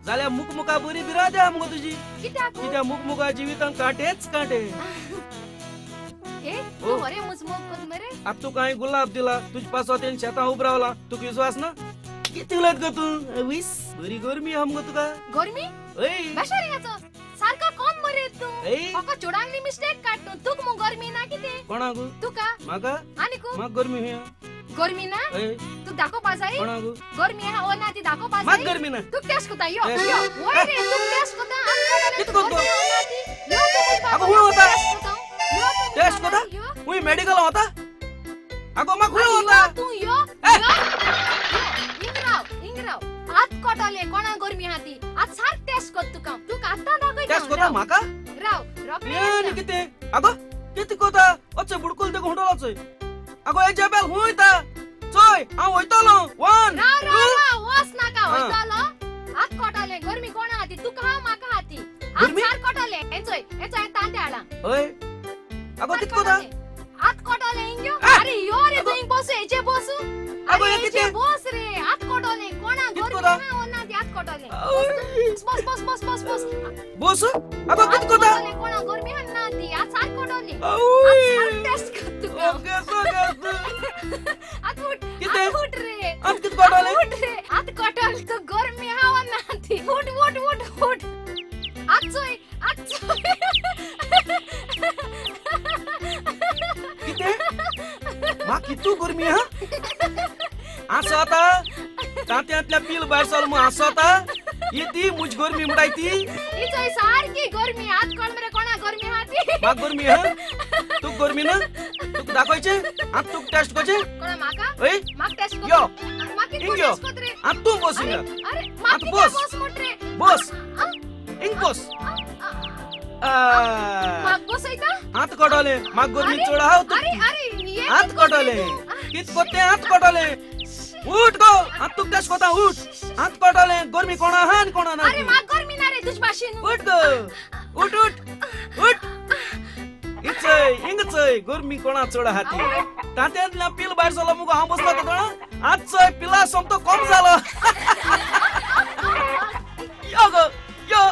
जाल्यार मुखमुखा बरी बिराद्या मुगो तुजी. कित्याक मुखमुखा जिवितान कांटेच कांटे. आतां तुका हांवें गुलाब दिला, तुजे पासत शेतां उबो रावला, तुका विस्वास ना? कितें उलयत गो तूं? वीस बरी गरमी आहा मुगो तुका. गरमी? बेशारिंगाचो सारको कोण मरे तूं? फकत चोडांगली मिस्टेक काड तूं. तुका मु गरमी ना कितें? कोणाक? तुका. म्हाका? आनीक? म्हाका गरमी खंय? गरमी ना? तू दाखोवपा जाय? कोणाक? गरमी आहा ओ ना ती दाखोवपा जाय? म्हाका गरमी ना. तूं टेस्ट कोता यो यो. वय रे तूं टेस्ट कोता. कितें कोता? यो तूं आगो खूंय वता? टेस्ट कोता? खूंय मेडिकल वता? आगो म्हाका खूंय वता? तूं यो इंगराव आत कोटाले कोणा गरमी आहा ती. आत सारक टेस्ट कोत तुका. तुका आतां दाखयता. टेस्ट कोता म्हाका? राव ये कितें? आगो कितें कोता? अचय बुडकुल तेका हुंडोलो चोय. आगो हे जेबेल खूंय वयता? चोय हांव वयतलो. 1 राव राव वच नाका. वयतलो आत कोटाले गरमी कोणा आहा ती. तुका आहा म्हाका आहा ती. आत सारक कोटाले. हेचोय हेचोय तांते हाडला. हय आगो कितें कोता? आत कोटाले इंग्यो. अरे यो रे तूं इंग बसू हेचे बसू. आगो हे कितें? बस रे. आत कोटाले कोणा गरमी आहा ना ती. आत कोटाले. बस बस बस बस बस बस. आगो कितें कोता? कोणा गरमी आहा ना ती. आत सारक कोटाले. आत सारक टेस्ट कर तुका. आत उठ. कितें? उठ रे. आत कितें कोटाले? उठ रे. आत कोटाले तू गरमी आहा ना ती. उठ उठ उठ उठ. आत चोय आत चोय. कितें? म्हाका कितू गरमी आहा? आसता तांतयांतल्या पील भायर सरलो म्हूण आसता ही ती मुज गरमी म्हणटाय ती. ही सारकी गरमी. आत कोण मरे कोणा गरमी आहा ती. म्हाका गरमी आहा? तुका गरमी ना? तुका दाखोवचें? आत तुका टेस्ट करचें? कोणा म्हाका? हय म्हाका टेस्ट कर. यो म्हाका इंग यो. टेस्ट कर रे. आत तूं बस हिंगा. अरे म्हाका बस बस म्हण रे. बस इंग बस. म्हाका बसयता? हात कोटोले म्हाका गरमी चड आहा. अरे अरे हात कोटोले कित कोत्ते? हात कोटोले. उठ गो आत तुक तेश कोता उठ आत कळटलें गरमी कोणा आहा आनी कोणा ना अरे म्हाका गरमी ना रे तुज भाशेन उठ गो उठ उठ उठ इचय हिंग चय गरमी कोणा चड आहा ती तांतयांतल्या पील भायर सरलो मुगो हांव बसलो तो जाणा आज चय पिला सोमतो कम जालो यो गो यो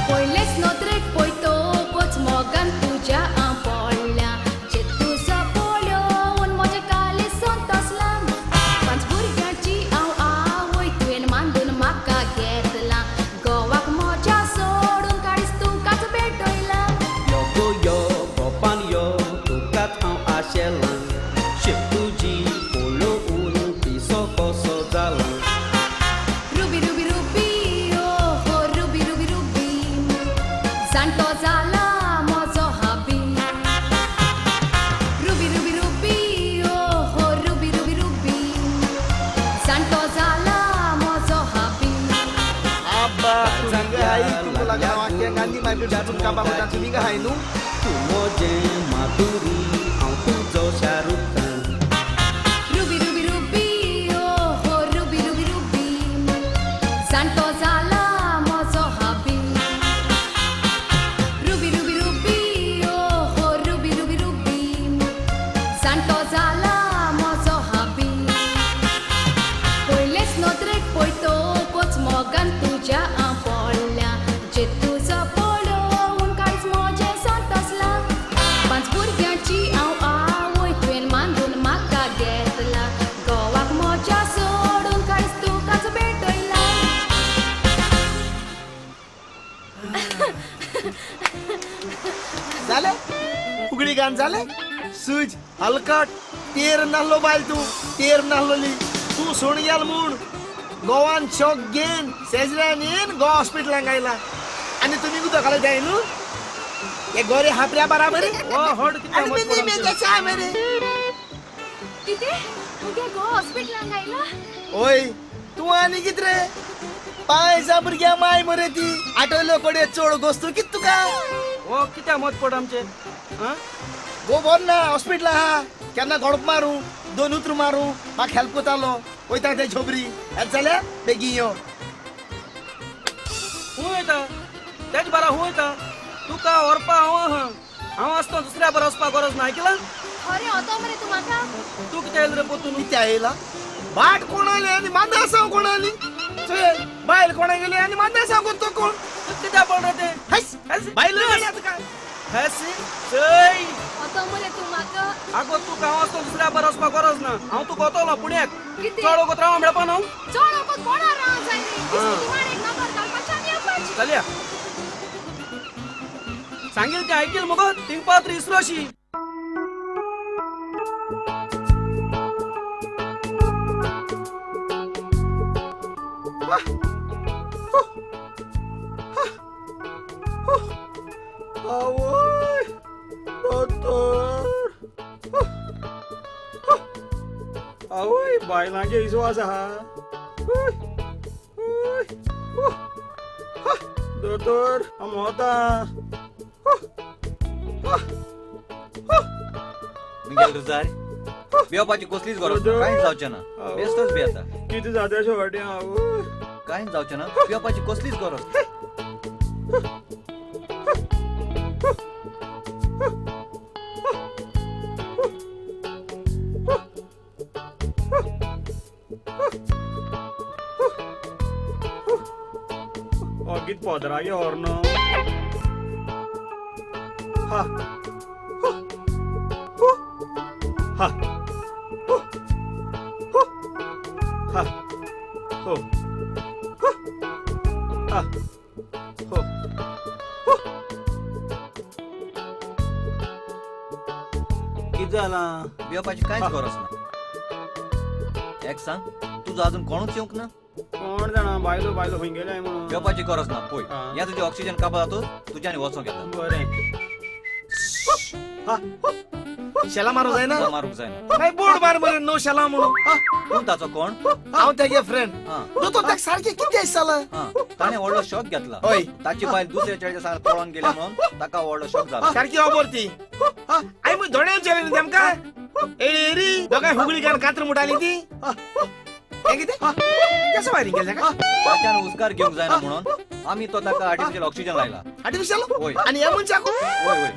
पयलेच नदरेक पळयतकच मोगान तुज्या हांव पडल्या जे तुजो पळोवन म्हजें काळीज संतोसलां पांच भुरग्यांची हांव आवय तुवें मांडून म्हाका घेतलां गोवाक म्हज्या सोडून काळीज तुकाच भेटयलां यो गो यो गोपान यो तुकाच हांव आशेलां शेप तुजी पळोवन पिसो कसो जाला रुबी रुबी रुबी ओ हो रुबी रुबी रुबी जाणटो जाला म्हजो हाबी रुबी रुबी रुबी ओ हो रुबी रुबी रुबी जाणटो जाला म्हजो हाबी आब्बा सांग हाय तुमकां लागून हांव आख्ख्या गांधी मार्केट कामाक वता तुमी काय हाय न्हू तूं म्हजें माधुरी हांव तुजो Shahrukh Khan Ruby Ruby Ruby ओ हो रुबी रुबी रुबी जाणटो जाला म्हजो हाबी रुबी रुबी रुबी ओ हो रुबी रुबी रुबी जाणटो जाला म्हजो हाबी पयलेच नदरेक पळयतकच मोगान तुज्या हांव पडल्या जे तुजो पळोवन काळीज म्हजें संतोसलां पांच भुरग्यांची हांव आवय तुवें मांडून म्हाका घेतलां गोवाक म्हज्या सोडून काळीज तुकाच भेटयलां जालें फुगडी गान जालें सुज हलकट तेर नासलो बायल तूं तेर नासलोली तूं सोड गेल म्हूण गोवान शॉक घेन शेजऱ्यान येन गोवा हॉस्पिटलांक आयला आनी तुमी उदक जाय न्हू हे गोरे हापऱ्या बराबर ओ हड कित्याक आनी मत मी पड कशें आहा मरे कितें मुगे गोवा हॉस्पिटलांक आयला ओय तूं आनी कित रे पांयसा भुरग्या माय मरे ती आटवलो कडे चड गोस्तू कित तुका ओ कित्याक मत पड आमचें आं गो बोर ना हॉस्पिटल आहा केन्ना गडप मारूं दोन उतर मारूं म्हाका हेल्प कोतालो वयता ते झोबरी येत जाल्यार बेगीन यो खूंय वयता तेज बारा खूंय वयता तुका व्हरपा हांव आहा हांव आसतना दुसऱ्या बरो वचपा गरज ना आयकलां खरें वतो मरे तूं म्हाका तूं कितें आयलो रे पोतून कितें आयला बाट कोण आयले आनी मांदा सांग कोण आली चोय बायल कोणा गेली आनी मांदा सांग तो कोण तूं कित्याक पड रे तें हस बायल तुका हस चय वतो मरे तूं म्हाका आगो तुका हांव आसतना दुसऱ्या बरो वचपा गरज ना हांव तुका वतलो पुण्याक कितें? चड वगत राव मेळपा न्हू चड वगत कोणा राव जाय रे दिसती दिवाण एक नगर घालपाची आनी येवपाची चलया सांगील तें आयकील मुगो थिंग पात्र इसरोशी आवय दोतोर आवय बायलांचे विश्वास आहा दोतोर हांव मोता मिगेल रुजार भिवपाची कसलीच गरज ना कांय जावचें ना बेश्टोच भियेता कितें जाता शेवटे आवय कांय जावचें ना भिवपाची कसलीच गरज ना. ओगीत पदरागे व्हर न्हू हा हु, हु, हा हु, हु, हा हो हु, हा हो हु. कितें जालां भिवपाची कांयच गरज ना एक सांग तुजो अजून कोणूच येवंक ना? कोण जाणा बायलो बायलो खंय गेले म्हणून. घेवपाची गरज ना. पळय हें तुजें ऑक्सिजन काबा जातूच तुज्यान वचोंक येता. बरें. शेला मारूंक जायना? मारूंक जायना. काय बोर्ड मार मरे नो शेला म्हणून. तूं ताचो कोण? हांव तेगे फ्रेंड. दोतोर ताका सारकें कितें जालां? ताणें व्हडलो शॉक घेतला. ताची बायल दुसऱ्या चेड्या सांगा पळोवन गेली म्हणून ताका व्हडलो शॉक जाला. सारकी खबर ती. आई मग दोण्यान चेडे न्ही तेमकां. एरी दोगांय हुगळी घालून कात्र मुटाली ती. हें कितें केसो वायरींग केलें ताका? ताच्यान हुस्कार घेवंक जायना म्हणून आमी तो ताका आर्टिफिशियल ऑक्सिजन लायला. आर्टिफिशियल? आनी ह्या मनशाक?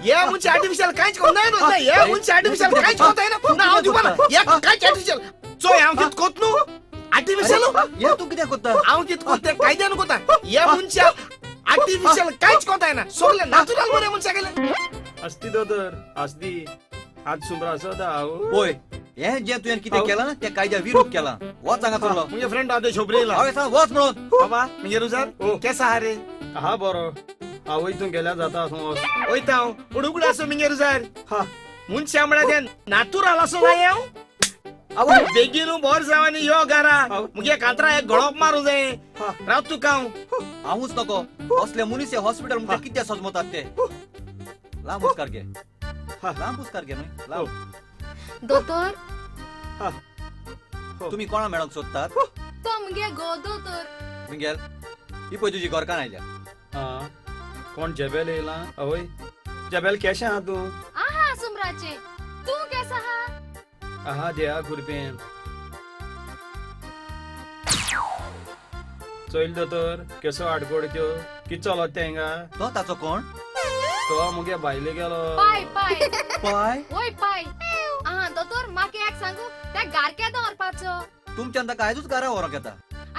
ह्या मनशा आर्टिफिशियल कांयच करूंक जायना. ह्या मनशा आर्टिफिशियल कांयच करूंक जायना. ना हांव दिवपा ना. ह्या कांयच आर्टिफिशियल. चोय हांव कितें कोत न्हू आर्टिफिशियल. हे तूं कितें कोत्ता? हांव कितें कोत्ता तें कायद्यान कोत्ता. ह्या मनशा आर्टिफिशियल कांयच कोत्ता येना. सगळें नॅचरल मरे मनशा गेलें. असती दोतोर असदी आज सुमरा असो हांव. पळय हें जें तुवें कितें केलां ना तें कायद्या विरुद्ध केलां. वच हांगा सरलो. मुगे फ्रेंड हांव शोबरेला. हांवें सांग वच म्हणून. बाबा मुगे रुजार केसा हा रे? हा बरो. हांव तूं गेल्यार जाता वच. वयता हांव पूण उगडो आसो मुगे रुजार. मनशा म्हळ्यार तें नातुराल आसो जाय हांव. आवय बेगीन बोर जाव आनी यो घरा. मुगे कांतरा एक गळोप मारूं जाय. राव तुका हांव. हांवूच नको. असले मनीस हे हॉस्पिटल म्हणजे कितें सजमतात ते. लांब हुस्कार घे. लांब हुस्कार घे न्हय लांब. दोतोर तुमी कोणा मेळोंक सोदतात? तो मुगे गो दोतोर. मिगेल ही पळय तुजी घरकान्न आयल्या. कोण जेबेल येयला? आवय जेबेल केशें आहा तूं? आहा सुमराचें. तूं केसो आहा? आहा देवा कृपेन. चोयल दोतोर केसो आडकोड त्यो कितें चलत तें हिंगा? तो ताचो कोण? तो मुगे भायले गेलो. पाय पाय पाय? वय पाय. आहा दोतोर म्हाका एक सांगू त्या गार केदो व्हरपाचो? तुमच्यान ताका आयजूच घरा व्हरोंक येता.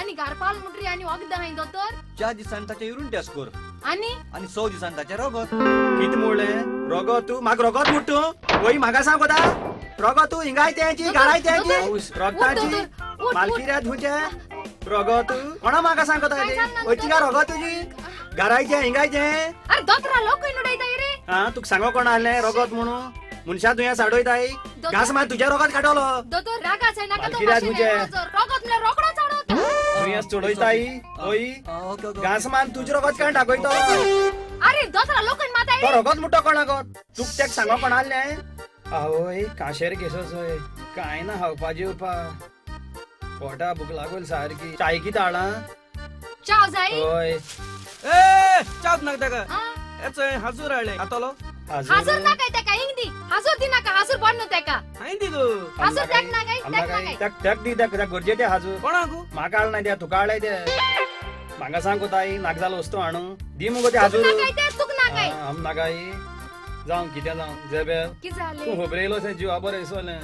आनी घार पावल म्हणटरी आनी वखदां हाय दोतोर? 4 दिसांनी ताचें युरीन टेस्ट कर. आनी? आनी 6 दिसांनी ताचें रगत. कितें म्हणलें? रगत तूं म्हाका रगत म्हूण तूं? वय म्हाका सांग कोता रगत तूं हिंगाय तेंची घाराय तेंची रगताची मालकिऱ्यात तुजें रगत कोणा म्हाका सांग कोता वयची काय रगत तुजी घरायचें हिंगायचें? अरे दोतोरा लोकूय नुडयताय रे. आं तुका सांगो कोण आहलें रगत म्हणून? मनशा तुवें साडयताय घास मार तुज्या रगत काडलो. दोतोर रागा जायनाका तो मातशें रगत म्हणल्यार रोकडो चडवता. तुवें चडयताय ओय घास मार तुजें रगत काण दाखयता. अरे दोतोरा लोकूय माताय तो रगत मुट्टो कोणाक तुका तेका सांगो कोण आहलें? आवय काशेर केसो चोय कांय ना खावपा जेवपा पोटा भूक लागोल सारकी. चाय कितें हाडा? चाव जाय? हय. ए चाव नाका ताका. ए चोय हाजूर हाडलें खातलो? हाजूर नाका तेका हिंग दी. हाजूर दी नाका. हाजूर बरो न्हू तेका. हांय दी गो. हाजूर तेक नाका तेक नाका. तेक तेक दी तेक गरजे ते हाजूर. कोणाक? म्हाका हाडना ते तुका हाडले ते. म्हाका सांग कोताय नाका जालो वस्तू हाडू दी मुगो ते हाजूर. नाकाय ते तुक नाकाय. आम नाकाय जावं कितें जावं. जेबेल कितें जालें? तूं खबरे येयलो से जिवा बरें दिसलें.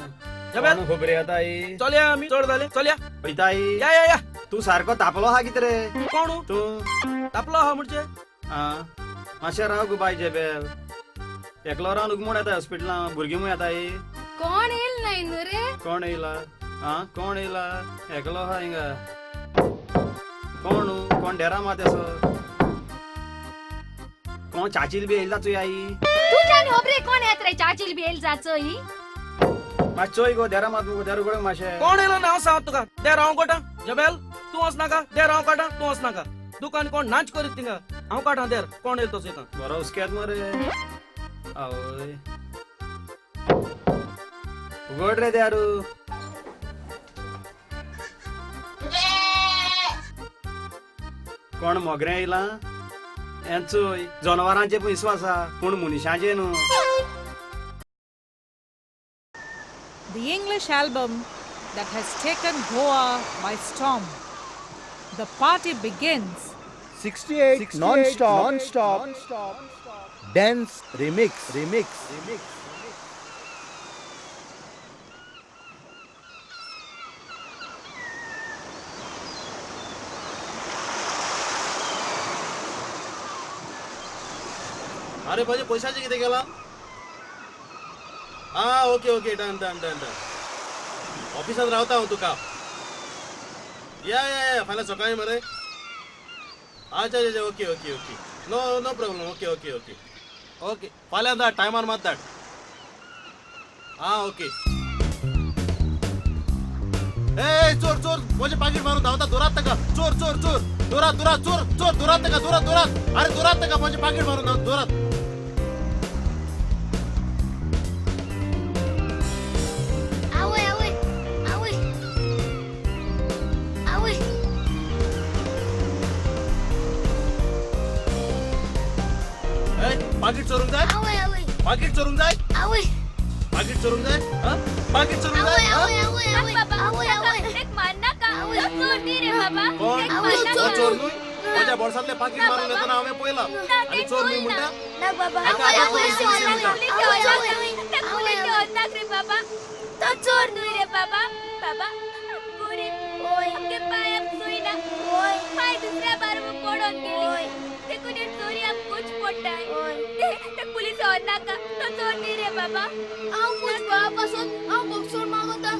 जेबेल खबरे येताय. चलया आमी चड जालें चलया. वयताय. या या या. तूं सारको तापलो आहा कितें रे? कोण तूं? तापलो आहा म्हणजे? आं मातशें राव गो बाय जेबेल. एकलो रावन उगमूण येता हॉस्पिटलां भुरगीं म्हूण येताय. कोण येयल नाय न्हू रे? कोण येयला? आं कोण येयला? एकलो आहा हिंगा. कोण कोण डेरा मात असो कोण चाचील बी येयला तुय आई? तुज्यान खबरे कोण येत रे चाचील बी येयल जाचो ही? मातशें चोय गो देरा मात मुगो देर उगड मातशें. कोण येयलो ना हांव सांग तुका. देर हांव कोटा जेबेल तूं वच नाका. देर हांव काडटा तूं वच नाका. दुकान कोण नाच करीत थिंगा हांव काडटा देर कोण येयलो तो चोयता. बरो हुस्क्यात मरे. आवय उगड रे दारू. कोण मोगरें येयलां? हें चोय जनावरांचे पण विस्वास आसा पूण मनशांचे न्हू. The English album that has taken Goa by storm. The party begins. 68 non-stop, non-stop, dance remix, remix, remix. अरे भाजी पैशाचे कितें केलां? आं okay okay done done done done. ऑफिसांत रावता हांव तुका. या या या फाल्यां सकाळीं मरे. अच्छा अच्छा okay okay okay no no problem. Okay okay okay okay फाल्यां धाड टायमार मात धाड. आं ओके. ए चोर चोर म्हजें पाकीट मारून धांवता, दोरात ताका, चोर चोर चोर, दोरात दोरात, चोर चोर, दोरात ताका, दोरात दोरात, अरे दोरात ताका, म्हजें पाकीट मारून धांवता, दोरात. आवय आवय आवय आवय. पाकीट चोरूंक जाय? आवय आवय. पाकीट चोरूंक जाय? आवय. पाकीट चोरूंक जाय? पाकीट चोरूंक जाय? आवय आवय आवय आवय आवय. एक मार नाका, चोर न्ही रे बाबा. कोण? आवय चोर न्हय? म्हज्या बोल्सांतलें पाकीट मारून येतना हांवें पळयलां आनी चोर न्हय म्हणटा? ना बाबा. रे बाबा, तो चोर न्हय रे बाबा. बाबा गरीब, आमगे पांयाक सुय ना, पांय दुसऱ्या बारबो पडोन गेली, देखून हे चोरी आमकां पडटाय. ते पुलीस नाका, तो चोर न्ही रे बाबा. हांव म्हज घोवा पासून हांव बोगसून मागता.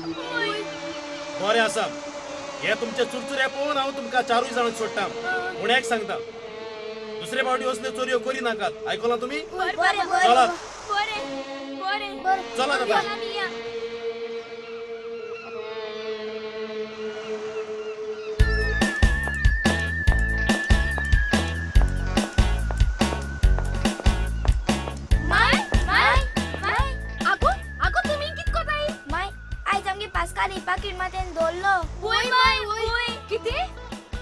बरें आसा, हे तुमचे चुरचुरे पळोवन हांव तुमकां चारूय जाणांक सोडटा, पूण एक सांगता, दुसरे फावटी असल्यो चोरयो करी नाकात, आयकलां तुमी? चलात चलात आतां. पास्काली पाकीट मातेन दोल्लो. वय माय वय. किती?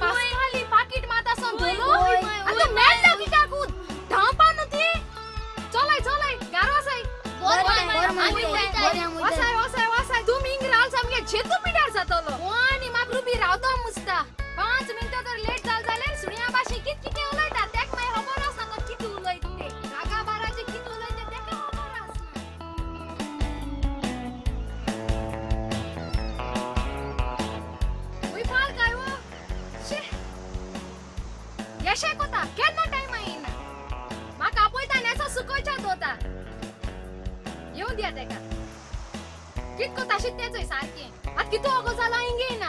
पास्काली पाकीट मातासून दोल्लो? आतां मेळटा कित्याक? धांवपा न्हू ती. चलय चलय गारो आसाय. वसाय वसाय वसाय. तूं हिंग राव सामकें झेतू पिड्यार जातलो. आनी म्हाका रुबी रावतो मुसता. 5 मिनटां तर लेट जाल जाल्यार सुण्या भाशेन कित कितें उलयता तेका मागीर खबर आसना तो कितें उलयता तें. रागा बाराचें कितें उलयता तेका खबर आसना. येशें कोता केन्ना टायम येयना, म्हाका आपयता आनी सुकोयच्या दवरता. येवं दिया तेका, कित कोता तें चोय सारकें. आतां कितू ओगो जाला हिंगे येयना,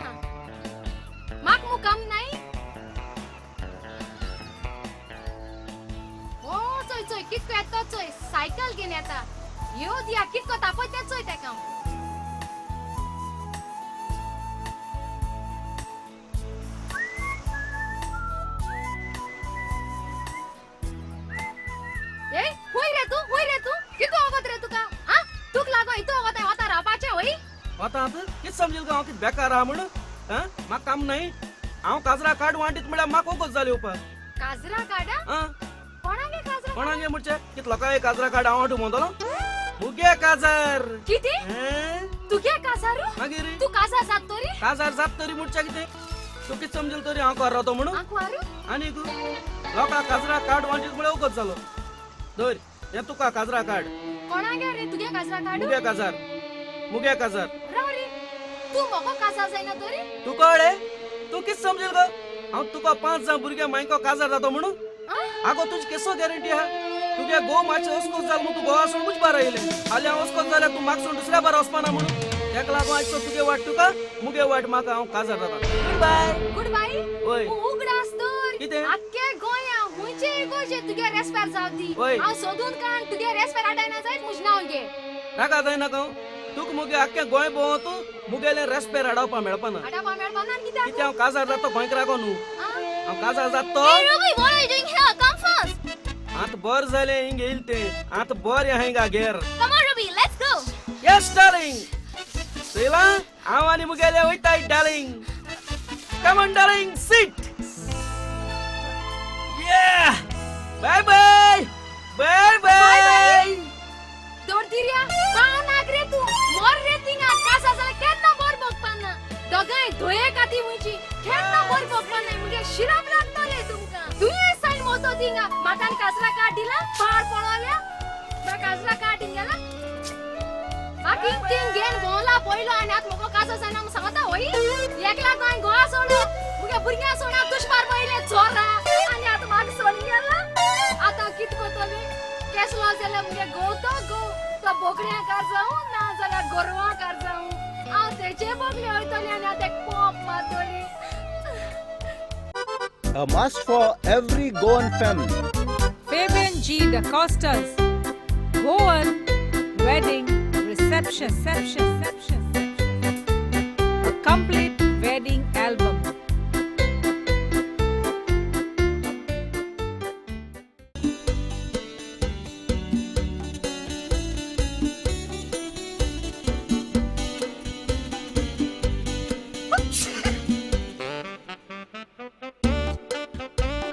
म्हाका मुकाम नाय. ओ चोय चोय कितको येता चोय, सायकल घेवन येता. येवं दिया कित कोता पळय तें चोय तेका. आतां कितें समजील गो हांव कितें बेकार आहा म्हूण? म्हाका काम न्हय? हांव काजरा कार्ड वांटीत म्हळ्यार म्हाका वगत जालें येवपाक. काजरा कार्डा? कोणागे काजरा? कोणागे म्हणचे कितें लोकांगे काजरा कार्ड हांव वांटू म्हणटलो? मुगे काजार. कितें? तुगे काजार? मागीर तूं काजार जात तरी? काजार जात तरी म्हणचे कितें? तूं कितें समजील तरी हांव कर रावतो म्हणून? आनीक लोकां काजरा कार्ड वांटीत म्हळ्यार वगत जालो. धर हें तुका काजरा कार्ड. कोणागे रे तुगे काजरा कार्ड? मुगे काजार. मुगे काजार. राव रे, तूं म्हाका काजार जायना तरी? तूं कळ्ळें? तूं कितें समजील गो हांव तुका 5 जाण भुरग्यां मायको काजार जातो म्हणून? आगो तुजी केसो गॅरंटी आहा? तुगे घोव मातशें अस्कोस जाल म्हूण तूं गोवा सोडून म्हज बारा येयलें. हाल्यां हांव अस्कोस जाल्यार तूं म्हाका सोडून दुसऱ्या बारा वचपाना म्हणून? तेका लागून आयचो तुगे वाट तुका, मुगे वाट म्हाका. हांव काजार जाता. Good bye. Good bye? वय. उगडास दवर, कितें? आख्खे गोंया खंयचेय गोंयचे तुगे रेस्पेर जावं दी, हांव सोदून काड तुगे रेस्पेर हाडायना जायत म्हजें नांव घे. नाका जायना हांव तुका मुगे आख्खें गोंय भोंवत मुगेलें रेस्पेर हाडोवपा मेळपाना. हाडोवपा मेळपाना कित्याक? कित्याक हांव काजार जाता गोंयकाराको न्हू. हांव काजार जाता तो. Hey Ruby, what are you doing here? Come fast. आतां बरें जालें हिंग येयलें तें. आतां बरें आहा हिंगा घेर. Come on Ruby, let's go. Yes darling. चोयलां हांव आनी मुगेलें वयताय darling. Come on darling, sit. Yeah. Bye bye. Bye bye. दोरदिर्या पावनाक रे तूं, मोर रे तिंगा. काजार जाल्यार केन्ना बोर भोगपाना. दोगांय धोये काती मुंयची केन्ना बोर भोगपाना. मुगे शिराप लागतले तुमकां. तुयें सायन मोतो तिंगा म्हाका काजरा कार्ड दिला पाड पडोल्या. म्हाका काजरा कार्ड दिला बाकी तीन घेन भोंवला पयलो आनी आतां म्हाका काजार जायना म्हूण सांगता होय. एकला गोंय गोवा सोडून मुगे भुरग्यां सोडून दुश्मार पयले चोरा आनी आतां म्हाका सोडून गेला. आतां कितें करतली? केसलो जाल्यार मुगे घोव तो घोव, तो बोकड्यां कार जावं ना जाल्यार गोरवां कार जावं, हांव तेचे बोगले वयतली आनी आतां एक पोंप मारतली. A must for every Goan family. Fabian G. Da Costa's Goan Wedding Reception. Reception. Reception. A complete wedding album.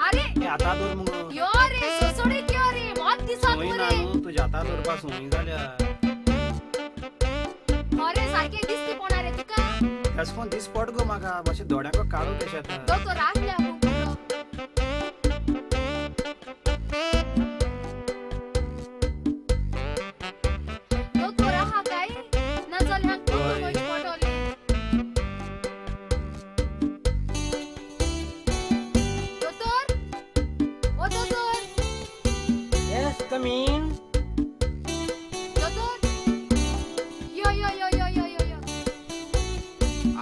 अरे आता दवर मुगो यो रे सोसोडे यो रे मत दिसत सोय ना मरे न्हू तुज्या आतां दवरपा सोय जाल्या. अरे सारखे दिसती पोणा रे तुका. तेसको दीस पड गो म्हाका मातशें दोळ्यांको काडू कशें आतां. दोतोर आसल्या दोतोर आहा काय ना जाल्यार हय. पडटले. दोतोर ओ दोतोर. Yes, come in. दोतोर यो यो यो यो यो यो यो.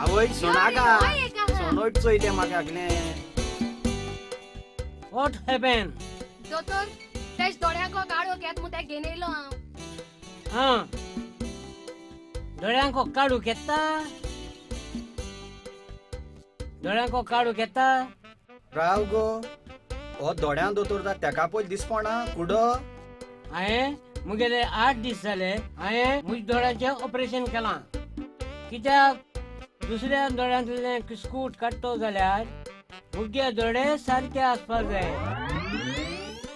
आवय सोणाका हय एक आहा. सोणोट चोय तें म्हाका आगलें. What happened? दोतोर तेज दोळ्यांको काडो घेत म्हूण तें घेवन येयलो हांव. हा, दोळ्यांको काडू घेता? दोळ्यांको काडू घेता? राव गो, हो दोळ्यां दोतोर जाता तेका पयलीं दिसपणा कुडो. हांवें मुगेले 8 दीस जाले हांवें म्हज्या दोळ्यांचें ऑपरेशन केलां. कित्याक दुसऱ्या दोळ्यांतलें किस्कूट काडटो जाल्यार मुगे दोळे सारके आसपाक जाय.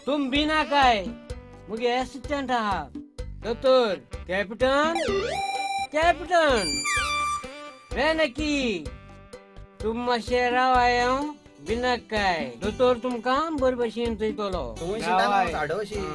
तुम बिना काय मुगे एसिस्टंट आहा दोतोर कॅप्टन. कॅप्टन वेनकी तुम मातशें रावाय हांव बिना काय दोतोर तुमकां बरे भशेन चोयतलो. तूं शिता साडोशी.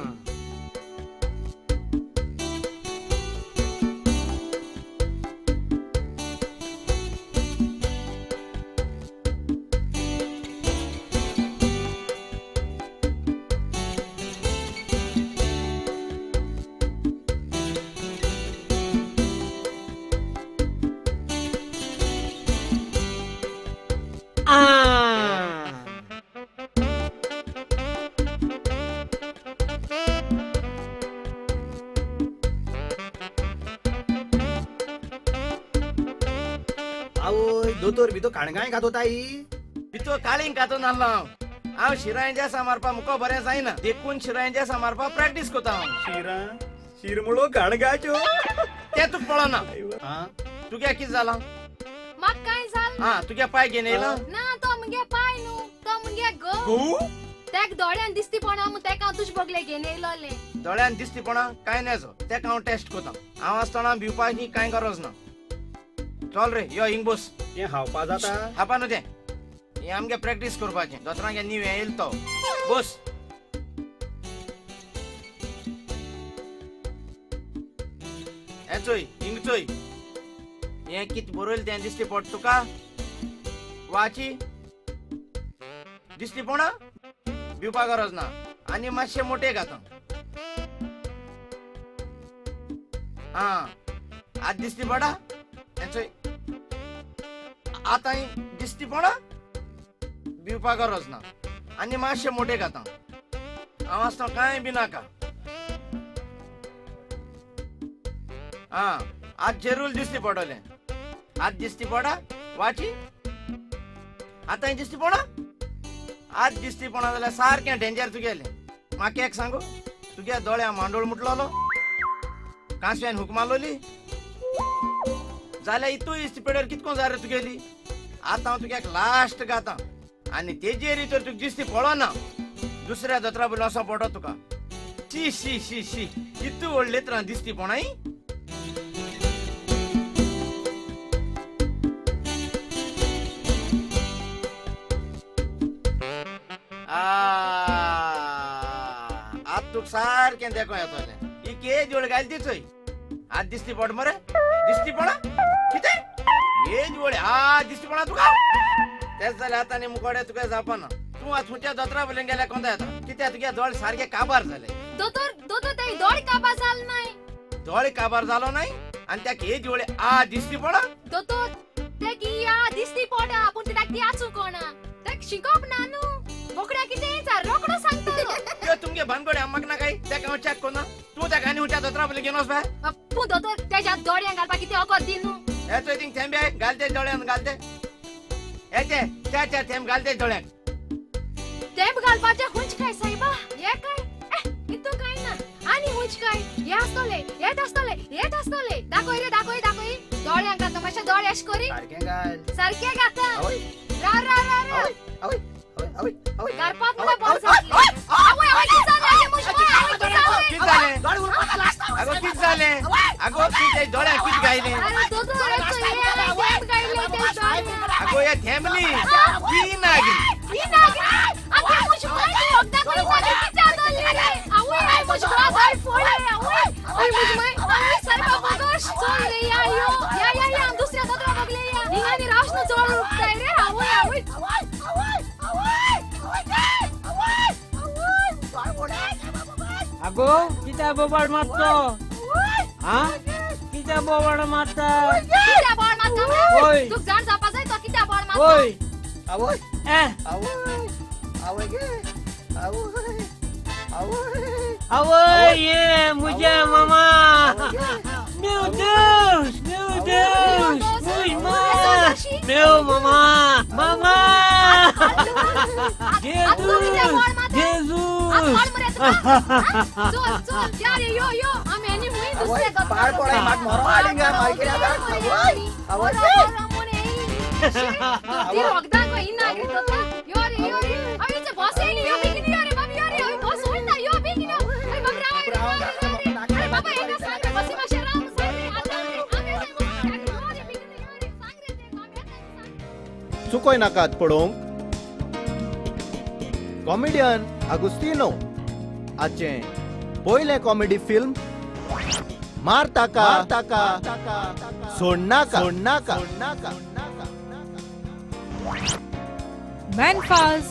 आवय दोतोर भितर काणगाय खातो ताई. भितर काळींग खातो नासलो हांव. हांव शिरां जेसां मारपा मुको बरें जायना देखून शिरां जेसां मारपा प्रॅक्टीस करता हांव. शिरां शिरमुळो काणगाच्यो तें तुका पळोना. तुगे कितें जालां? म्हाका कांय जाल हा तुगे पाय घेवन येयला ना. तो मुगे पाय न्हू, तो मुगे घोव. घोव? तेक दोळ्यान दिसती पणा म्हूण तेका हांव तुजे बगले घेवन येयलोलें. दोळ्यान दिसती पणा कांय नेजो, तेका हांव टेस्ट करता. हांव आसतना भिवपाची कांय गरज ना. चल रे यो हिंग बस. तें हावपा जाता? हापा न्हू तें, हें आमगे प्रॅक्टीस करपाचें. दोतोरांगे न्यू हें येयलो तो. बस हें चोय हिंग चोय, हें कितें बरयलें तें दिसती पडटा तुका? वाची दिसती पडना? भिवपा गरज ना. आनी मातशें मोटे घाता. आं आतां दिसती पडा? हें चोय आतां दिसती पडा? भिवपा गरज ना. आनी मातशें मोटे घाता. हांव आसतना कांय बी नाका. आं आतां जेरूल दिसती पडटलें. आतां दिसती पडा? वाची आतां दिसती पडा? आतां दिसती पडना जाल्यार सारकें डेंजर तुगेलें. म्हाका एक सांगू, तुगे दोळ्या मांडोळ मुटलोलो, कांसव्यान हुक मारलोली जाल्यार इतू इस्ती पेडर कितको जाय रे तुगेली. आतां हांव तुग्याक लास्ट गाता आनी तेजेर तर तुका दिसती पडना दुसऱ्या दोतोरा बरोबर वचों पडो तुका. शी शी शी शी इतू व्हडले तर दिसती पणाय. आतां तुका सारकें देखो येतलें. ही केज वळ घाल ती चोय. आतां दिसती पड मरे? दिसती पडा? कितें हेज वळ आ दिसती पडा तुका? तेच जाल्यार आतां आनी मुकोडे तुका जावपाना. तूं आतां खंयच्या दोतोरा बरोबर गेल्यार कोंता येता. कित्याक तुगे दोळे सारके काबार जाले. दोतोर दोतोर ते दोळे काबार जाल नाय. दोळे काबार जालो नाय आनी त्याक हेज वळ आ दिसती पडा? दोतोर तेक ही आ दिसती पडा पूण तेका ती आसूं कोणा तेक शिकोवप ना न्हू. बोकड्या कितें चार रोकडो सांगतलो. त्यो तुमगे भानगडे आम्माक ना काय तेका हांव चॅक करना. तूं तेका आनी खंयच्या दोतोरा बरोबर घेवन वच बाय. पूण दोतोर तेज्या दोळ्यांक घालपाक कितें वखद दी न्हू. हे चोय थिंग थेंबे घालते दोळ्यान घालते. येते चार चार थेंब घालते दोळ्यान. थेंब घालपाचे हुंच काय साहेबा? हे काय? इतू काय ना आनी हुंच काय? हे आसतले येत आसतले येत आसतले. दाखय रे दाखय दाखय. दोळ्यांक घालता मातशे दोळे अशे करी. सारकें घाल. सारकें घाता. रा रा रा रा. घालपाक म्हणल्यार बरें जातलें. आवय आवय कितें जालें? कितें जालें? आगो कितें जालें? आगो कितें दोळ्यांक कितें घायलें? आरे दोतोर थेंब घायले ते दोळ्यांक. आगो हे थेंब न्ही ही नागरी. ही नागरी? आगे म्हजी माय वखदां करून म्हाजेर कितें जातलें रे? आवय आवय म्हजी माय फोडले आवय आवय म्हजी माय आवय सारको बोगस. चल रे या यो या या या दुसऱ्या दोतोरा बगले या. हिंगा आनी रावश न्हू चड उरताय रे. आवय आवय आगो कित्या बोबाड मारतो? हा कित्या बोबाड मारता? कित्या बोबाड मारता? ओय तुका जाण जावपा जाय तो कित्या बोबाड मारता. ओय आवय आवय आवय गे आवय आवय आवय ये मुझे मामा. Meu Deus, meu Deus, meu meu mamá, mamá. Jesus, Jesus. चल चल या रे यो यो आमी आनी हुंय दुसरे पाड पडाय म्हाका मरो हाडिंगा मागीर आवय आवय ती वखदां खंय ही नागरी दोतोर. यो रे यो रे अय बस येयली. यो बेगीन यो रे बाबा यो रे. अय बस वयता यो बेगीन यो. अरे बाबा राव रे अरे बाबा एका सांग रे बसी मातशें राव सांग रे. आतां रे आमी यो रे बेगीन यो रे सांग रे ते आमी सांग. चुकोय नाकात पळोवंक कॉमेडियन आगुस्तिनो आचें पयलें कॉमेडी फिल्म मार ताका ताका सोडनाका सोडनाका. Manfa's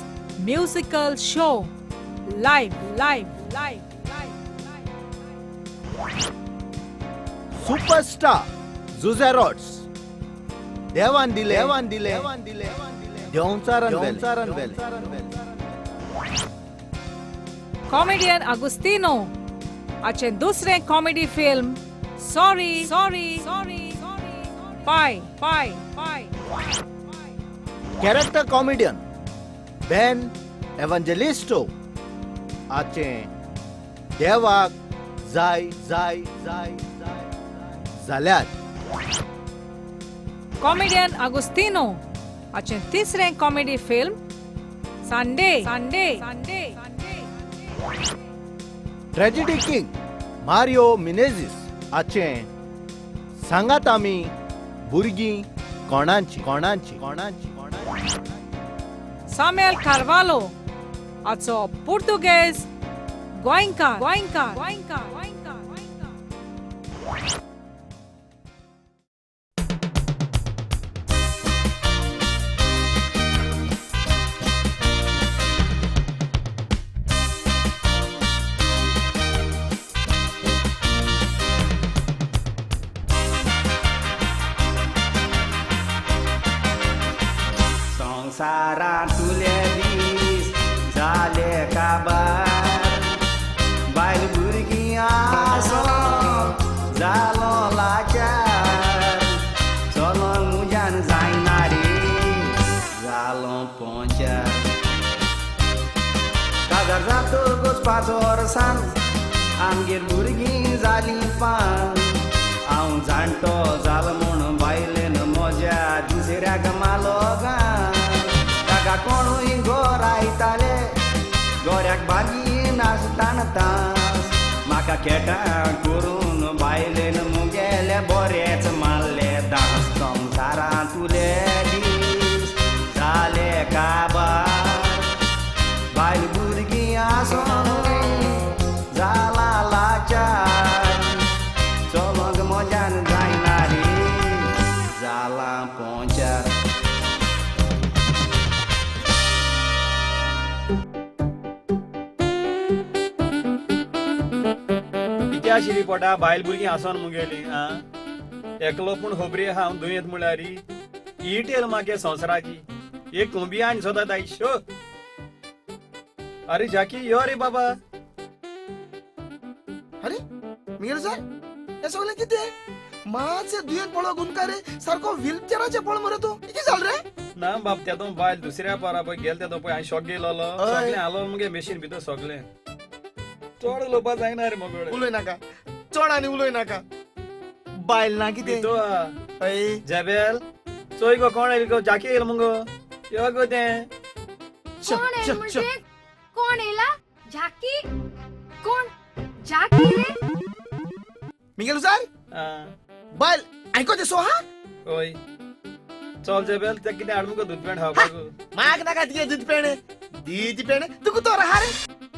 musical show live live live live. Superstar Jose Rods देवान दिले देवान दिले देवान दिले देंवचारान देंवचारान वेले. कॉमेडियन आगुस्तिनो आचें दुसरें comedy film sorry sorry sorry पाय पाय पाय. कॅरेक्टर कॉमेडियन बेन एव्हांजेलिस्टो आचें देवाक जाय जाय जाय जाय जाल्यार. कॉमेडियन आगुस्तिनो आचें तिसरें comedy film Sunday Sunday Sunday. Tragedy king Mario Menezes आचें सांगात आमी भुरगीं कोणाची कोणाची कोणाची. सामुएल कार्वालो आचो पुर्तुगेज गोंयकार गोंयकार गोंयकार गोंयकार. संवसारांतुले दीस जाले काबार बायल भुरगीं आसोन जालो लाचार चलोंक म्हज्यान जायना रे जालो पोंचार. काजार जातकूच 5 वर्सां आमगेर भुरगीं जालीं 5. हांव जाणटो जालो म्हूण बायलेन म्हज्या दुसऱ्याक मालो गान. ताका कोणूय गोरायताले गोऱ्याक बागी नासताना तास. म्हाका खेटां करून बायलेन मुगेले बरेच मारले दास. संवसारांतुले दीस जाले काबार बायल भुरगीं आसोनूय जाला लाचार चलोंक म्हज्यान जायना रे जालां पोंचार. कित्या शिरी पोटा बायल भुरगीं आसोन मुगेली आं एकलो पूण खबरी आहा हांव दुयेंत म्हळ्यार इटेल मागे संवसाराची एक कोंबी आनी सोदा दायशो. अरे जाकी यो रे बाबा. अरे मिगेल सर हे सगळें कितें मातशें दुयेंत पडलो गुंका रे, सारको व्हीलचेराचेर पड मरे तूं. कितें जालें रे? ना बाब, तेदो बायल दुसऱ्या पारा पळय गेल तेदो पळय हांवें शॉक घेयलोलो. सगळें आलो मुगे मेशीन भितर सगळें. चड उलोवपा जायना रे मगो. उलय नाका चड आनी उलय नाका. बायल ना कितें? जेबेल चोय गो कोण येयल गो, जाकी येयल मुगो. यो गो तें. कोण येयल म्हणजे? कोण येयला? जाकी? कोण? जाकी रे? Miguel sir? बायल आयको ते सोहा? ओय चल जेबेल, ते कितें हाड मुगो दूद पेण खावपाक. माग नाका तिगे दूद पेण, दूद पेण तुका तो आहा रे,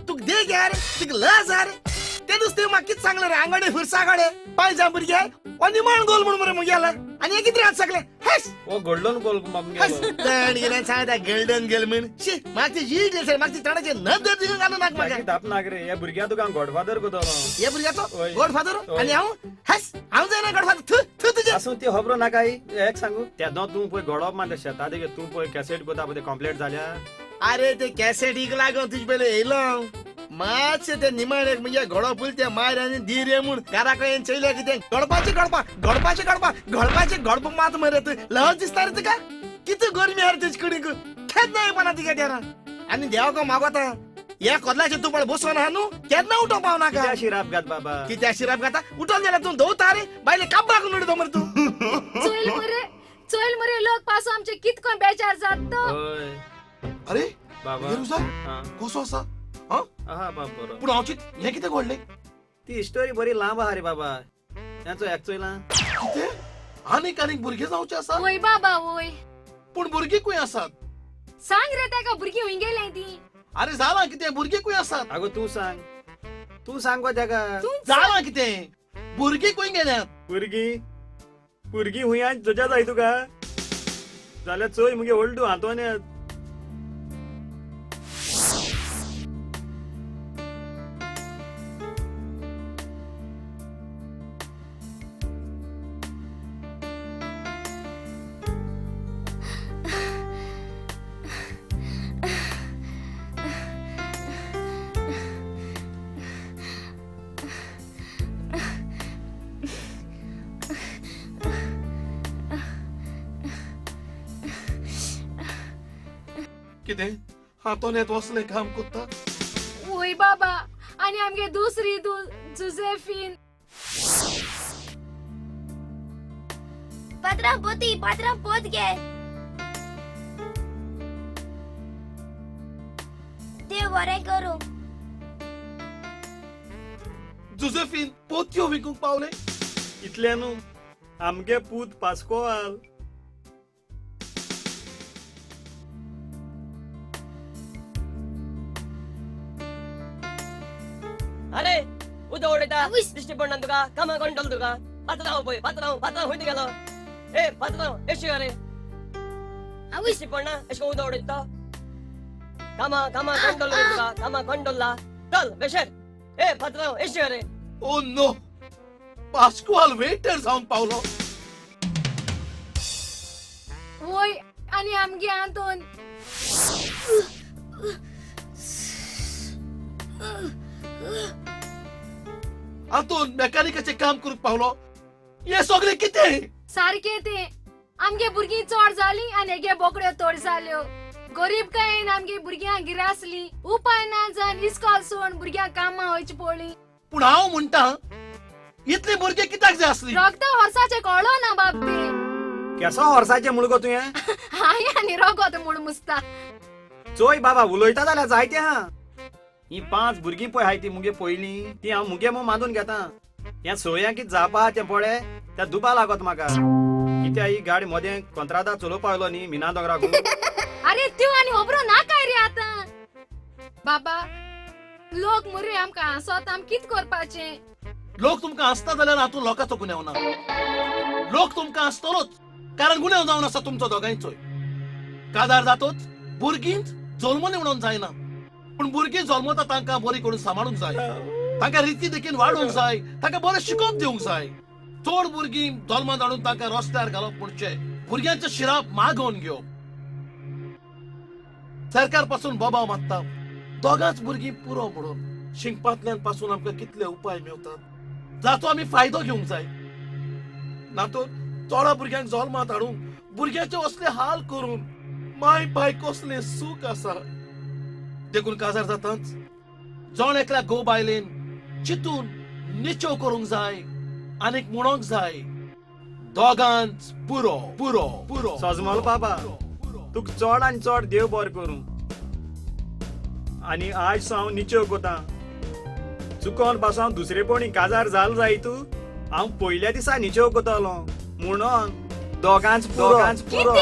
तुका दे घे रे, तुका लज आहा रे. ते नुस्तें म्हाका कितें सांगलें रे, आंगोडे फुरसागोडे पांय जावं भुरगे हो निमाण गोल म्हूण मरे मुगेला. आनी हें कितें आसा सगळें? हेस हो गोल्डन गोल मुगेलो. गेल्यान सांगता गोल्डन गोल म्हूण. शी म्हाका ती जीड दिसता, म्हाका ती तोंडाचेर नदर दिवन घालूं नाका म्हाका. ताप नाक रे, ह्या भुरग्या तुका हांव गॉडफादर कोतलो. ह्या भुरग्याचो गॉडफादर? आनी हांव हेस हांव जायना गॉडफादर. थू थू तुजें. आसूं ती खबरो नाका. एक सांगू, तेदो तूं पळय घोडप मारता शेता देगे, तूं पळय कॅसेट कोता पळय कंप्लीट जाल्या. अरे ते कॅसेटीक लागून तुजे पयले येयलो हांव. मातशें ते निमाण एक म्हणजे घोडो फुल ते मार आनी दी रे म्हूण घरा कडेन चयल्या कितें घडपाचें घडपा घडपाचें घडपा घडपाचें घडप मात मरे तूं लज दिसता रे तुका. कितें गरमी आहा रे तुजे कुडीक, केन्ना येवपाना तुगे देरा. आनी देवाक मागोता ह्या कोदलाचेर तूं पळय बसोन आहा न्हू, केन्ना उठोवंक पावनाका. कित्या शिराप घात बाबा, कित्या शिराप घाता? उठोन जाल्यार तूं दवता रे बायले काबाक उडयता मरे तूं. चोयल मरे, चोयल मरे लोक पासून आमचे कितको बेजार जात तो. अरे बाबा कसो आसा? आहा बाब बरो. पूण हांव चिंत हें कितें घडलें? ती स्टोरी बरी लांब आहा रे बाबा. हेंचो एक चोयला कितें आनीक आनीक भुरगीं जावचें आसा? वय बाबा वय. पूण भुरगीं खंय आसात? सांग रे ताका, भुरगीं हुंय गेलीं तीं? अरे जालां कितें, भुरगीं खंय आसात? आगो तूं सांग, तूं सांग गो ताका. जालां कितें, भुरगीं खंय गेल्यात? भुरगीं भुरगीं हुंय तुज्या जाय तुका जाल्यार चोय मुगे व्हडलू आंतोनेत. कितें हातोनेत वसलें काम कोत्ता? वय बाबा, आनी आमगे दुसरी जुझेफीन. पात्रां पोती, पात्रां पोत गे. देव बरें करूं. जुझेफीन पोतयो विकूंक पावलें? इतलें न्हू, आमगे पूत पास्कोआल. अरे उदो उडयता दिश्टी पडना तुका, कामां कोण तुका? पात्रांव पळय, पात्रांव पात्रांव खंय गेलो? ए पात्रांव एशी रे, दिश्टी पडना एशें उदो उडयता. कामां कामां कोण रे तुका? कामां कोण दवरला? चल बेशेर. ए पात्रांव एशी रे. ओ नो, पास्कुआल वेटर जावंक पावलो. वय आनी आमगे आंतोन. आंतोन मेकॅनिकाचें काम करूंक पावलो. हें सगळें कितें? सारकें तें. आमगे भुरगीं चड जालीं आनी हेगे बोकड्यो चड जाल्यो. गरीब कांय आमगे भुरग्यांक गिरासली, उपाय ना जावन इस्कॉल सोडून भुरग्यांक कामां वयची पडली. पूण हांव म्हणटा इतली भुरगीं कित्याक जाय आसली? रगता हॉर्साचें कळ्ळो ना बाब ते. केसो हॉर्साचें म्हूण गो तुवें? हांवें आनी रगत म्हूण मुसता. चोय बाबा उलयता जाल्यार जायतें आहा. ही 5 भुरगीं पळय आहाय ती मुगे पयलीं, ती हांव मुगे म्हूण मानून घेता. ह्या सोया कितें जावपा आहा तें पळय, त्या दुबा लागत म्हाका. कित्याक ही गाडी मदें कोंत्रादा चलोवपा आयलो न्ही मिना दोंगराक. अरे त्यो आनी खबरो नाकाय रे आतां. बाबा लोक मरे आमकां हांसत, आम कितें करपाचें? लोक तुमकां हांसता जाल्यार हातूंत लोकांचो गुन्यांव ना. लोक तुमकां हांसतलोच, कारण गुन्यांव जावन आसा तुमचो दोगांयचोय. काजार जातोच भुरगींच जल्मली म्हणून जायना, पूण भुरगीं जल्मता तांकां बरी करून सांबाळूंक जाय, तांकां रिती देखीन वाडोवंक जाय, तांकां बरें शिकोवप दिवंक जाय. चड भुरगीं जल्मांत हाडून तांकां रस्त्यार घालप म्हणचे भुरग्यांचे शिराप मागोवन घेवप. सरकार पासून बोबाव मागता दोगांच भुरगीं पुरो म्हणून. शिंकपांतल्यान पासून आमकां कितले उपाय मेवतात जाचो आमी फायदो घेवंक जाय. ना तर चोडा भुरग्यांक जल्मात हाडूंक भुरग्याचे असले हाल करून माय पाय कसले सूख आसा. देखून काजार जाताच जण एकल्या घोव बायलेन चितून निचो करूंक जाय आनीक म्हणोंक जाय दोगांच पुरो पुरो पुरो. सजमल बाबा तुका चड आनी चड देव बरें करूं. आनी आयज हांव निचेव कोता चुकोन पासून हांव दुसरेपणी काजार जाल जाय तूं हांव पयल्या दिसा निचेव कोतालो म्हणून दोगांच पुरो. दोगांच पुरो.